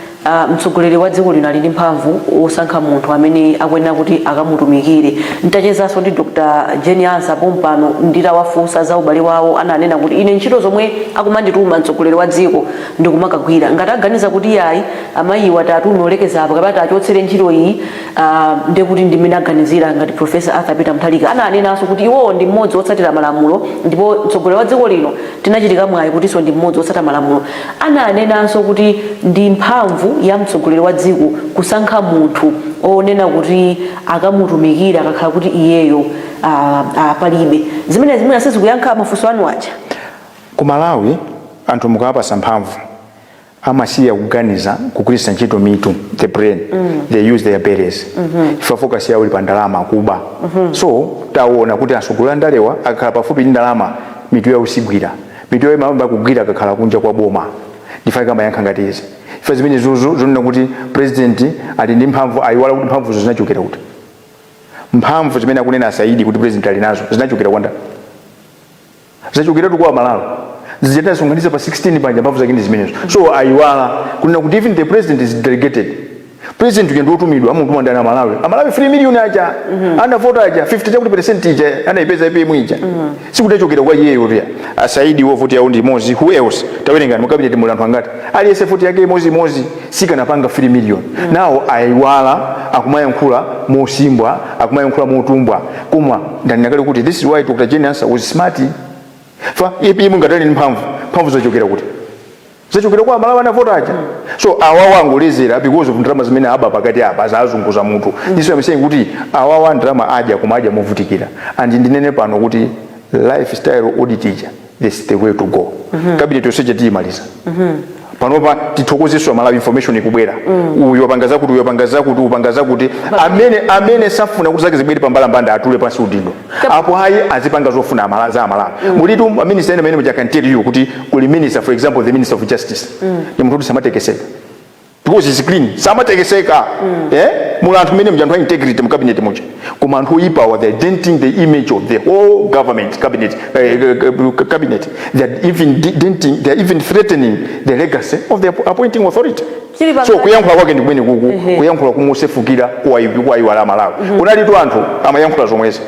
mtsogoleri wa dziko lino ali ndi mphamvu wosankha munthu amene akuyenera kuti akamutumikire. Ntachezanso ndi Dr. Jane Ansah pompano, nditawafunsa za ubale wawo, ananena kuti ine ntchito zomwe akumandituma mtsogoleri wa dziko ndikumakagwira. Ngati aganiza kuti yayi, amayiwa tatume olekeza apo kapena tachotsere ntchito iyi, ndekuti ndimene aganizira ngati Professor Arthur Peter Mutharika. Ananenanso kuti iwowo ndi mmodzi wotsatira malamulo, ndipo mtsogoleri wa dziko lino tinachitika mwayi kutinso ndi mmodzi wotsata malamulo. Ananenanso kuti ndi mphamvu ya mtsogoleri wa dziko kusankha munthu onena kuti akamutumikira akakhala kuti iyeyo palibe. Zimene zimene sizikuyankha mafunso anu aja. Ku Malawi anthu mukawapasa mphamvu amasiya kuganiza, kugwiritsa ntchito mitu, the brain. They use their bellies. Ifa focus yawo ili pa ndalama, kuba. So taona kuti atsogoleri andalewa akakhala pafupi ndi ndalama, mitu yawo sigwira. Mitu yawo imayamba kugwira akakhala kunja kwa boma. Ndifake amayankha ngati izi. Ife zimene zuzu zonena kuti president ali ndi mphamvu, ayiwala kuti mphamvuzo zinachokera kuti. Mphamvu zimene akunena Asaidi kuti president ali nazo zinachokera kwanda? Zachokera kwa Malawi zijatasonkhanitsa pa 16 panja. Mphamvu zake ndi zimenezo. So ayiwala kunena kuti even the president is delegated. President uja ndiotumidwa, amutuma ndani? Amalawi. Amalawi 3 million aja anavota aja, 50 chakuti percent ija anayipeza APM ija, sikuti achokera kwa iyeyo tuya. Asaidi wo voti yawo ndi imodzi. Who else? Tawerengani mu cabinet muli anthu angati? Aliyense voti yake imodzi imodzi, sikanapanga 3 million. Nawo ayiwala, akumayankhula mosimbwa, akumayankhula motumbwa. Koma ndanena kuti this is why Dr. Jane Ansah was smart. Fa APM ngatali ndi mphamvu, mphamvu zachokera kuti? Zachokera kwa Amalawi anavota aja. So awawa angolezera because of ndalama zimene aba pakati apa, zazunguza mutu. This is why I'm saying kuti awawa ndalama adya, koma adya movutikira. And ndinene pano kuti lifestyle audit ija, this is the way to go. Cabinet yonse tiyimaliza panopa. Tithokozeso Amalawi, information ikubwera, uyu wapanga zakuti, uyu wapanga zakuti, upanga zakuti. Amene safuna kuti zake zibwere pambalambanda atule pansi udindo. Apo ayi, azipanga zofuna za Amalawi. Mulitu minister ene amene I can tell you kuti kuli minister, for example the Minister of Justice, ni munthu kuti samatekeseka because he's clean, samatekeseka. Eh, muli anthu mene mja, anthu a integrity mu cabinet muja, koma anthu oyipawa, they are denting the image of the whole government cabinet, cabinet. They are even denting, they are even threatening the legacy of the appointing authority. Chili So kuyankhula kwake ndi kumene kuku kuyankhula kumusefukira kuwayiwala Amalawi. Kunalitu anthu amayankhula zomwezi,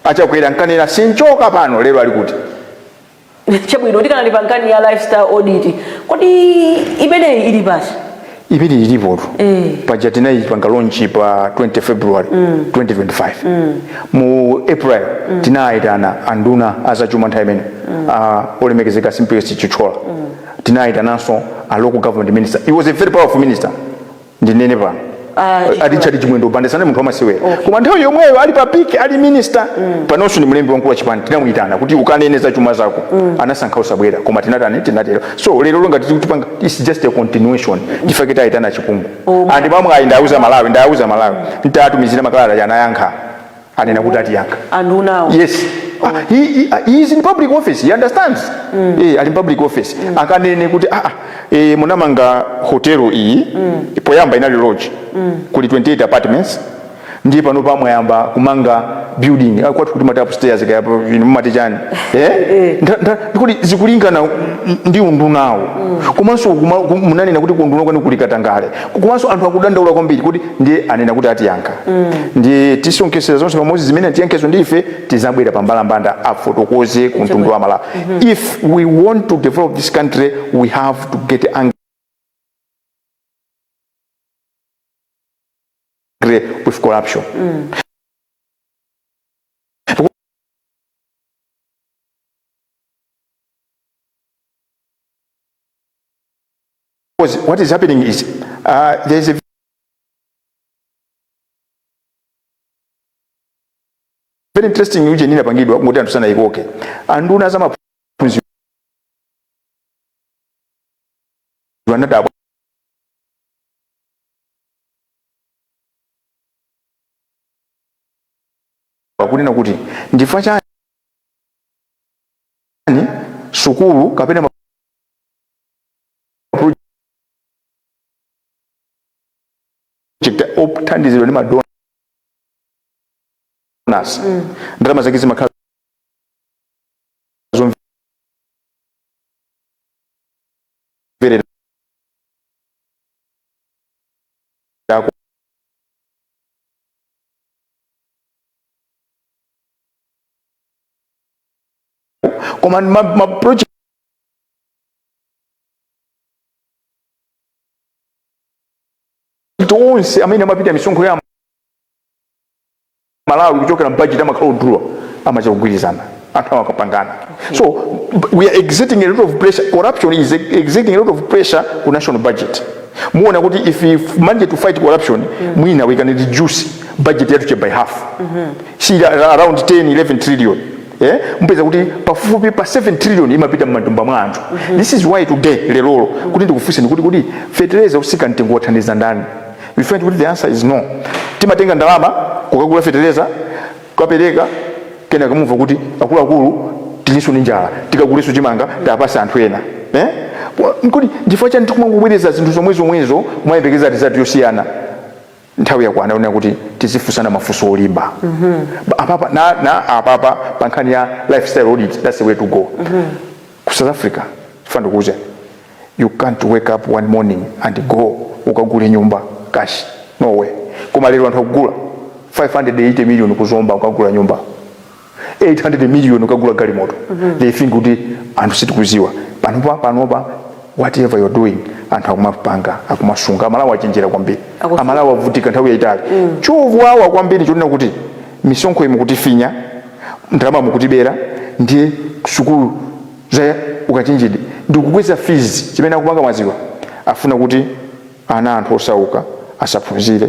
Achakwera nkanena sinchoka pano. Lero ali kuti? Chabwino, tikanali pa nkhani ya lifestyle audit, kodi imeneyi ili pati? Imene ilipotu. Paja tinayipanga launch pa 20 February 2025. Mu April tinayitana anduna azachuma nthawi imene, olemekezeka Simplex Chithyola. Tinayitananso a local government minister. He was a very powerful minister, ndinene pano. Ah. A Richard Chimwendo Banda sanali munthu wamasewera, koma nthawi yomweyo ali pa peak, ali minister, panonso ndi mlembi wamkulu wa chipani. Tinamuyitana kuti ukanene za chuma zako. Anasankha usabwera, koma tinatani? Tinatero. So lero longa tikupanga, it's just a continuation. Ndifake tayitana Chipungu. And pamwe ayi, ndauza Malawi ntatumizira makalata, anayankha, anena kuti atiyankha. Andunawo? Yes. Ah, he is in public office, he understands. Ali in public office. Akanene kuti munamanga hotelo iyi, poyamba inali lodge, kuli 28 apartments, ndiye pano pamwayamba kumanga building. Kwathu kuti mati upstairs, kaya inu mumati chani, eh? Ndikuti zikulingana ndi undunawo. Komanso munanena kuti kunduna kwanu kuli katangale, komanso anthu akudandaula kwambiri kuti, ndiye anena kuti atiyankha. Ndiye tisonkesera zonse pamodzi, zimene atiyankhezo ndi ife tizabwera pambalambanda afotokoze ku mtundu wa Malawi. If we want to develop this country, we have to get angry with corruption. Because what is happening is there is a very interesting uje inapangidwa ngoti anthu sanayikoke. Anduna za maphunziro anadabwa kunena kuti ndifukwa chani sukulu kapena ma project othandizidwa ndi ma donors, ndalama zake zimakhala zomverera koma ma project onse amene amapita misonkho ya Malawi kuchokera m'budget amakhala odula, amacha kugwirizana, anthu amakapangana. So we are exerting a lot of pressure. Corruption is exerting a lot of pressure ku national budget. Muona kuti if we manage to fight corruption, mwina we can reduce budget yathu by half. See, around 10 11 trillion, mpeza kuti pafupifupi pa 7 trillion imapita m'matumba mwa anthu. This is why today, lerolo, kuti ndikufunseni kuti fetereza usika mtengo wathandiza ndani? You find kuti the answer is no. Timatenga ndalama kukagula fetereza, kukapereka, kenaka mumva kuti akuluakulu tilinso ndi njala, tikagulenso chimanga tapasa anthu ena, eh? Nkuti ndifukwa chani tikumangobwereza zinthu zomwe zomwezo kumayembekeza result yosiyana? Nthawi yakwana yonena kuti tizifunsana mafunso olimba. Apapa na apapa pa nkhani ya lifestyle audit, that's the way to go. Ku South Africa, funa ndikuuze, you can't wake up one morning and go ukagule nyumba cash, no way. Koma lero anthu akugula 580 million kuzomba ukagula nyumba, 800 million ukagula galimoto. They think kuti anthu sitikuziwa. Panopa whatever you're doing, anthu akumapanga, akumasunga. Amalawi achenjera kwambiri. Akusunga. Amalawi avutika nthawi yayitali. Chowawa kwambiri chonena kuti misonkho imukutifinya, ndalama mukutibera, ndiye sukulu za ukachenjede ndikukweza fees. Chimene akupanga mwaziwa, afuna kuti ana anthu osauka asaphunzire,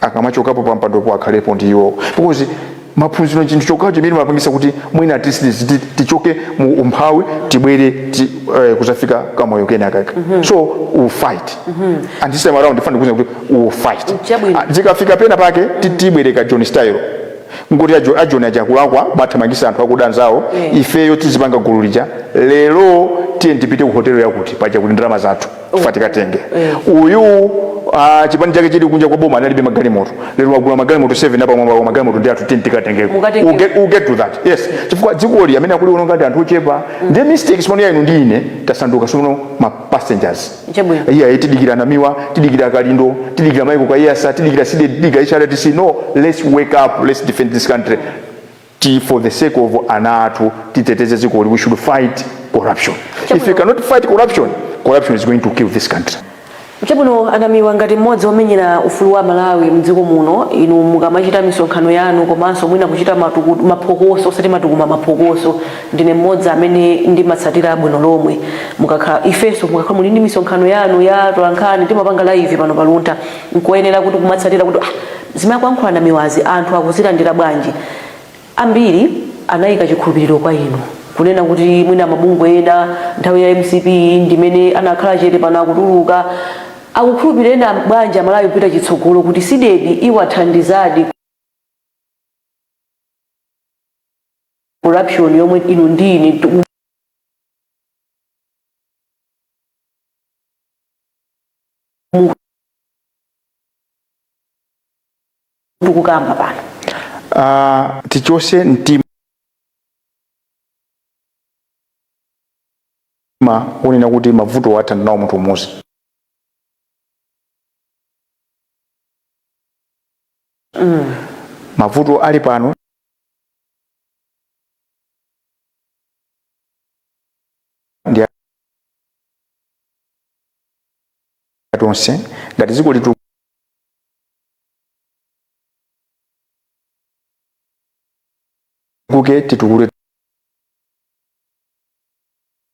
akamachokapo pa mpandopo akhalepo ndi iwo, because maphunziro chinthu chokhacho chimene mapangisa kuti mwina at least tichoke mu umphawi, tibwere kuzafika kamoyo kena kake. So we will fight. And this time around ndifuna ndikuuze kuti we will fight. Chabwino. Ah, zikafika pena pake tibwereka John style, ngoti ajoni ajakulakwa mathamangisa anthu akuda anzawo. Ifeyo tizipanga gulu lija, lero tiye tipite ku hotelo yakuti paja kuti ndalama zathu fa tikatenge. Uyu chipani chake chili kunja kwa boma, analibe magalimoto, lero wagula magalimoto 7 apamwamba kwa magalimoto ndi athu, tiye tikatengeko. Mukatengeko. We'll get to that, yes, chifukwa dzikoli amene akuliononga ndi anthu ochepa. Ndiye mistakes pano ya inu ndi ine, tasanduka sono ma passengers. Chabwino. Iya, tidikira Namiwa, tidikira Kalindo, tidikira Michael Kaiyatsa, tidikira CDEDI, tidikira HRDC. No, let's wake up, let's defend this country. Ti for the sake of ana athu titeteze dzikoli, we should fight corruption. If you cannot fight corruption, corruption is going to kill this country. Chabwino, a Namiwa, ngati mmodzi womenyera ufulu wa Malawi mdziko muno, inu mukamachita misonkhano yanu komanso mwina kuchita maphokoso, osati matukuma, maphokoso, ndine mmodzi amene ndimatsatira bwino lomwe. Mukakhala ifenso, mukakhala muli ndi misonkhano yanu ya tolankhani, timapanga live pano pa Luntha. Nkoyenera kuti kumatsatira kuti zimene akuyankhula Namiwazi anthu akuzilandira bwanji. Ambiri anayika chikhulupiriro kwa inu, kunena kuti mwina mabungwe ena nthawi ya MCP ndimene anakhala chete, pano akutuluka. Akukhulupirira bwanji Amalawi kupita chitsogolo kuti CDEDI iwathandizadi corruption yomwe inu ndine tikukamba pano? Tichose mtima wonena kuti mavuto athana nawo munthu umodzi. Mavuto ali pano ndi tonse. Ngati dziko litukuke, titukule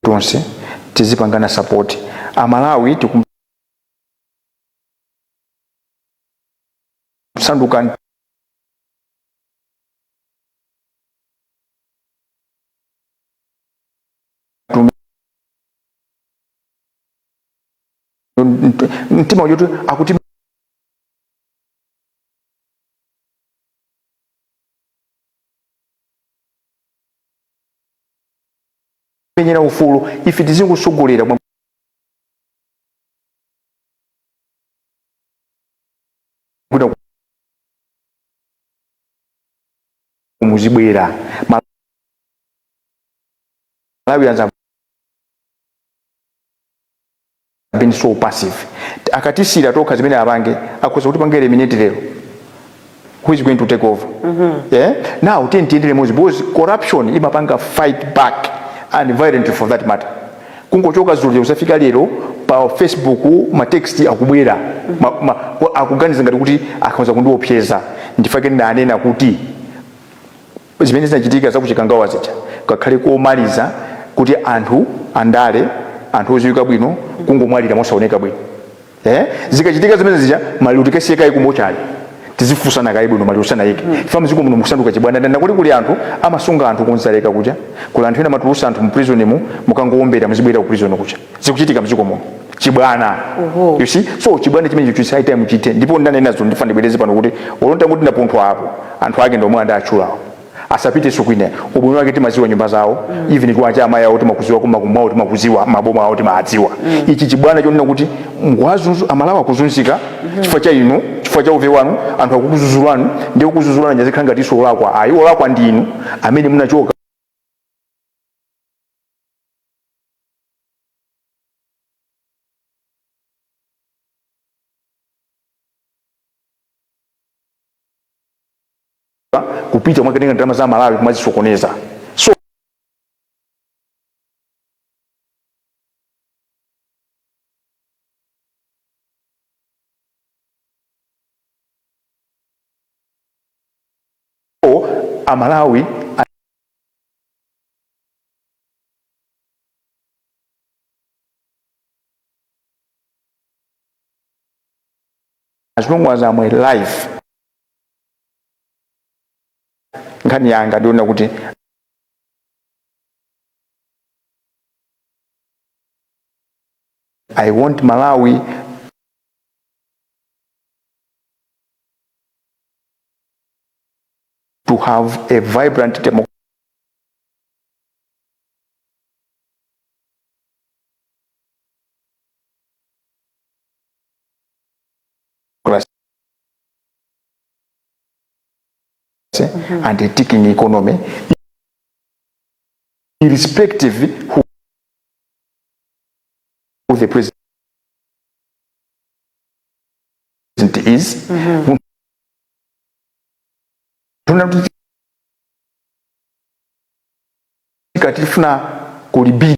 tonse, tizipangana support. Amalawi tikusanduka mtima ujuti akutimenyera ufulu, ife tizingotsogolera kwina muzibwera. Malawians have been so passive. Akatisira tokha zimene apange, akhoza kutipanga eliminate lero. Who is going to take over? Yeah? Now tiye tiyendere limodzi, because corruption imapanga fight back, and violently for that matter. Kungochoka dzulo kusafika lero, pa Facebook ma text akubwera, akuganiza ngati kuti akhoza kundiopseza. Ndifake ndanena kuti zimene zinachitika zakuchikangawa zija kakhale komaliza kuti anthu andale, anthu odziwika bwino, kungomwalira mosaoneka bwino. Zikachitika zimene zija, maliro tikasiye kaye kumochale, tizifunsana kaye bwino maliro sanayike. Ifa mdziko muno mukusanduka chibwana. Ndanda kuti kuli anthu amasunga anthu kunzaleka kuja, kuli anthu ena amatulusa anthu mu prison mu, mukangowombera muzibwera ku prison kuja. Zikuchitika mdziko muno, chibwana. You see, so chibwana chimene it's high time chithe. Ndipo ndanena zo, ndifuna ndibwereze pano kuti olonta kuti ndapunthwa apo, anthu ake ndomwe andatchulawo asapitenso kwina. Ubwino wake timaziwa nyumba zawo, even kwacha amayi awo timakuziwa, kumakumwawo timakuziwa, maboma awo timadziwa. Ichi chibwana chonena kuti mkuwazunzu Amalawi, akuzunzika chifukwa cha inu, chifukwa cha uve wanu, anthu akukuzuzulani, ndi kukuzuzulani nyazikhala ngati iso olakwa. Ayi, olakwa ndinu amene munachoka kupita mwakatenga ndalama za Malawi kumazisokoneza. So Amalawi, as long as I'm alive, nkhani yanga ndiona kuti I want Malawi to have a vibrant democracy and a ticking economy, irrespective who the president is. Tuna kuti Tikati tifuna kuli bid,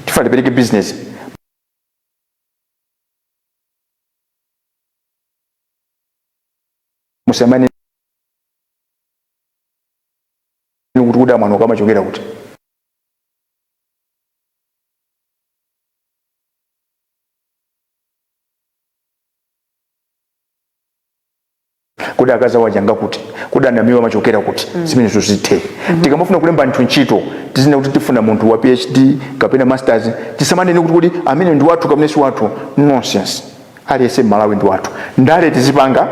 tifuna tipereke business, musamane kuti kuda mwano kamachokera kuti. Kodi akazi awo aja ngakuti? Kodi anamiwa amachokera kuti? Zimenezo zithe. Tikamafuna kulemba anthu ntchito, tizinena kuti tifuna munthu wa PhD kapena masters. Tisamanene kuti kodi amene ndi wathu kapena si wathu. Nonsense. Aliyense Mmalawi ndi wathu. Ndale tizipanga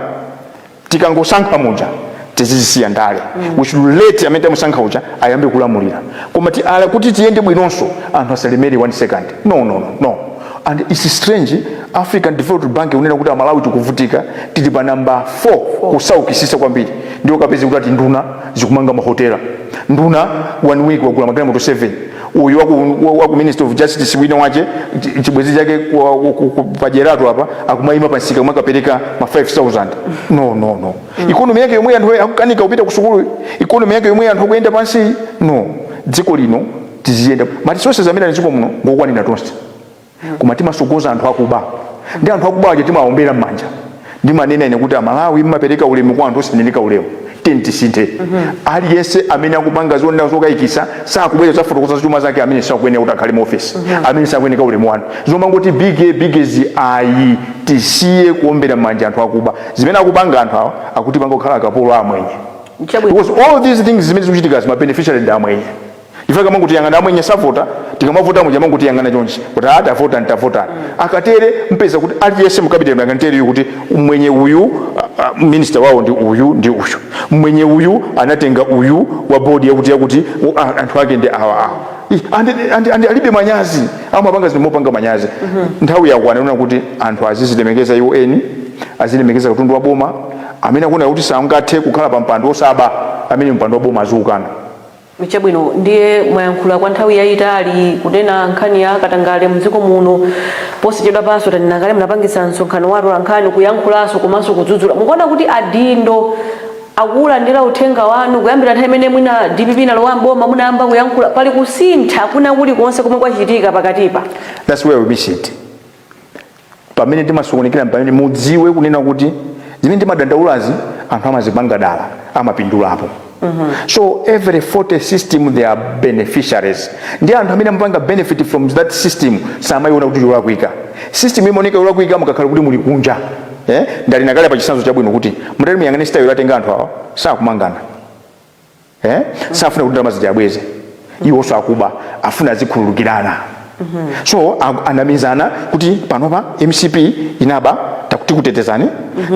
tikangosankha muja, tizizisiya ndale. We should let amene tamusankha uja ayambe kulamulira. Koma ala kuti tiyende bwinonso, anthu asalemere one second. No, no, no, no. And it's strange, African Development Bank kunena kuti Amalawi tikuvutika, tili pa number 4 kusaukisisa kwambiri. Ndiyo kapezi kuti ati nduna zikumanga mahotela, nduna one week wagula magalimoto 7. Uyu waku Minister of Justice, wina wache chibwezi chake pajeratu apa akumayima pansika kumakapereka ma 5000. No, no, no. Economy yake yomwe anthu akukanika kupita ku sukulu, economy yake yomwe anthu akuyenda pansi, no. Dziko lino tiziyenda, ma resources amene ali dziko muno ngokwanira tonse, koma timasogoza anthu akuba, ndi anthu akuba aja timawaombera m'manja. Ndimanena ine kuti Amalawi mmapereka ulemu kwa anthu osaneneka ulemu. Tiyeni tisinthe. Aliyense amene akupanga zonena zokayikisa, sakubwera zafotokoza chuma zake, amene sakuyenera kuti akhale mu office, amene sakuyeneka ulemu wanu. Zomangoti big biggezi, ayi. Tisiye kuombera m'manja anthu akuba. Zimene akupanga anthu awa akutipanga kukhala akapolo amwenye. Because all these things zimene zikuchitika, ma beneficiary ndi amwenye. Ife kamanguti yang'ana, amwenye savota. Tikamavota muja manguti yang'ana chonchi kuti a tavota, ntavota. Akatere mpeza kuti aliyense mukapita akantere kuti mwenye uyu, minister wawo ndi uyu, ndi uyu mwenye uyu anatenga uyu wa board yakuti yakuti, anthu ake ndi awa awa. And alibe manyazi, amapanga zinthu mopanga manyazi. Nthawi yakwana yona kuti anthu azizilemekeza iwo eni, azilemekeza katundu wa boma. Amene akuona kuti sangathe kukhala pa mpando osaba, amene mpando wa boma aziukana. Chabwino, ndiye mwayankhula kwa nthawi yayitali kunena nkhani ya katangale mdziko muno. Posachedwa panso tanena kale munapangisa msonkhano wa atolankhani kuyankhulanso komanso kudzudzula. Mukuona kuti adindo akulandira uthenga wanu kuyambira nthawi imene mwina DPP inalowa mboma, munayamba kuyankhula, pali kusintha kuna kulikonse komwe kwachitika pakatipa? That's where we miss it. Pamene timasokonekera, pamene mudziwe kunena kuti zimene timadandaulazi anthu amazipanga dala, amapindulapo. So every 40 system, they are beneficiaries. Ndi anthu amene amapanga benefit from that system samayiona kuti yolakwika. System imaoneka yolakwika mukakhala kuti muli kunja, eh? Ndalina kale pa chitsanzo chabwino kuti mutali muyang'ane style latenga anthu awa, sakumangana, eh? Safuna kuti ndalama zija abweze, iwonso akuba, afuna azikhululukirana. So anamizana kuti panopa MCP inaba, tikutetezani,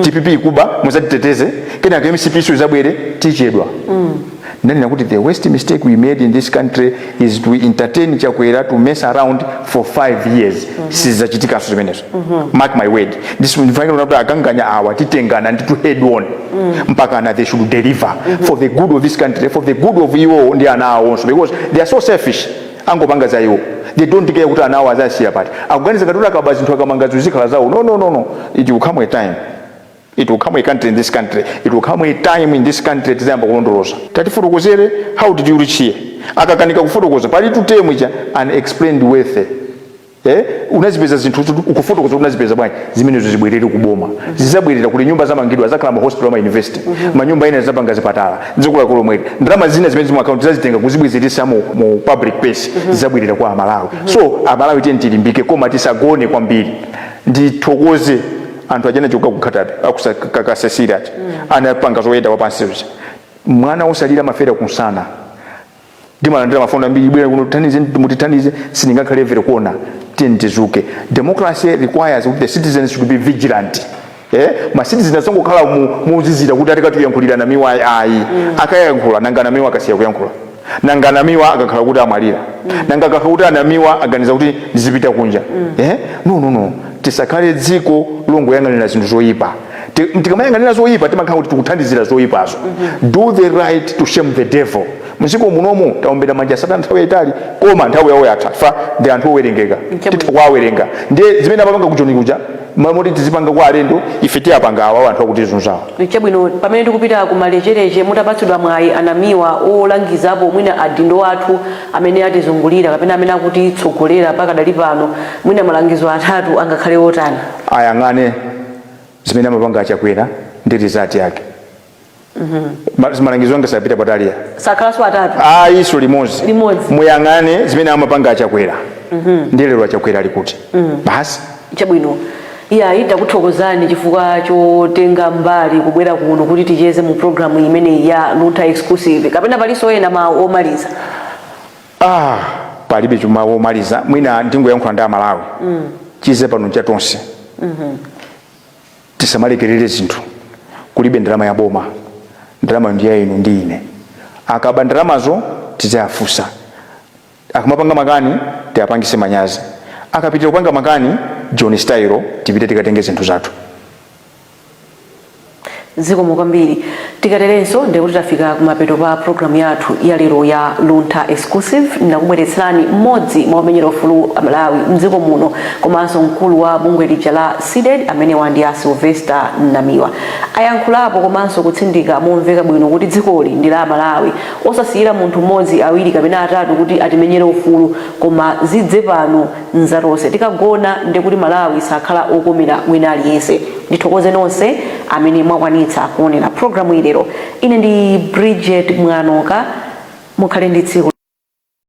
DPP ikuba, muzatiteteze, kenaka MCP so izabwere, tichedwa. Ndanena kuti the worst mistake we made in this country is to entertain Chakwera to mess around for 5 years. Sizachitikanso zimenezo, mark my word. Ndifanira kuti akanganya awa titengana ndi to head on mpaka na they should deliver for the good of this country, for the good of iwo ndi ana awonso, because they are so selfish. Angopanga za iwo, they don't care kuti ana awo azasiya pati. Akuganiza ngati kuti akaba zinthu, akamanga zizikhala zawo. No, no, no, no. It will come a time, it will come a country in this country, it will come a time in this country tizayamba kulondoloza. Tatifotokozere, how did you reach here? Akakanika kufotokoza, pali term ija, unexplained wealth, eh? Unazipeza zinthu, ukufotokoza unazipeza bwanji? Zimenezo zibwerere kuboma, zizabwerera kuti nyumba zamangidwa zakhala ma hospital, ma university, manyumba ena zapanga zipatala, dziko lako lomweli. Ndalama zina zimene zili mu account zazitenga kuzibwezeretsa mu public purse, zizabwerera kwa Amalawi. So Amalawi, tiye tilimbike, koma tisagone kwambiri. Ndithokoze anthu achana choka kukhatabe akusakasesira aja anapanga zoyenda wapansi uja. Mwana osalira mafera kunsana. Ndimalandira mafoni ambiri, bwera kuno tithandize, mutithandize. Sindingakhale every corner. Tiye tizuke. Democracy requires that the citizens should be vigilant, eh? Ma citizens asangokhala muzizira kuti atikatiyankhulira Namiwa, ayi. Akayankhula, nanga Namiwa akasiya kuyankhula? Nanga Namiwa akakhala kuti amwalira? Nanga akakhala kuti anamiwa aganiza kuti ndizipita kunja, eh? No, no, no. Tisakhale dziko longoyang'anira zinthu zoyipa. Tikamayang'anira zoyipa, timakhala kuti tikuthandizira zoyipazo. Do the right to shame the devil. Mdziko munomu taombera manja Satana nthawi yayitali, koma nthawi yawo yatha. Fa ndi anthu owerengeka, titha kuwawerenga. Ndiye zimene amapanga kuchoni kuja. Mamoti tizipanga kwa alendo, ife tiyapanga awa anthu akutizunzawo. Chabwino, pamene tikupita kumalechereche, mutapatsidwa mwayi anamiwa olangizapo mwina adindo athu amene atizungulira kapena amene akutitsogolera pakadali pano, mwina malangizo atatu angakhale otani? Ayang'ane zimene amapanga Achakwera ndi result yake. Malangizo anga sapita pataliya. Sakhalanso atatu? Ayiso, limodzi. Limodzi. Muyang'ane zimene amapanga Achakwera ndi lero Achakwera ali kuti, basi. Chabwino, iyayi, takuthokozani chifukwa chotenga mbali kubwera kuno kuti ticheze mu programu imeneyi ya Luntha Exclusive. Kapena palinso ena mawu omaliza? Ah, palibe chuma womaliza. Mwina ndingoyankhula ndi Amalawi. Chize pano chatonse, tisamalekerere zinthu. Kulibe ndalama ya boma, ndalama ndi ya inu ndi ine. Akaba ndalamazo tiziafusa, akamapanga makani tiapangise manyazi, akapitira kupanga makani John Style, tipite tikatenge zinthu zathu. Zikomo kwambiri. Tikaterenso ndikuti tafika kumapeto pa programu yathu ya lero ya Luntha Exclusive. Ndakubweretserani mmodzi mwa omenyera ufulu Amalawi mdziko muno komanso mkulu wa bungwe lija la CDEDI, amene wandi a Sylvester Namiwa. Ayankhulapo komanso kutsindika momveka bwino kuti dzikoli ndi la Amalawi, osasiyira munthu mmodzi, awiri kapena atatu kuti atimenyere ufulu, koma zidze pano nzatonse. Tikagona ndikuti Malawi sakhala okomera wina aliyense. Ndithokoze nonse amene mwakwanitsa kuonera programu ilero. Ine ndi Bridget Mwanoka. Mukhale ndi tsiku.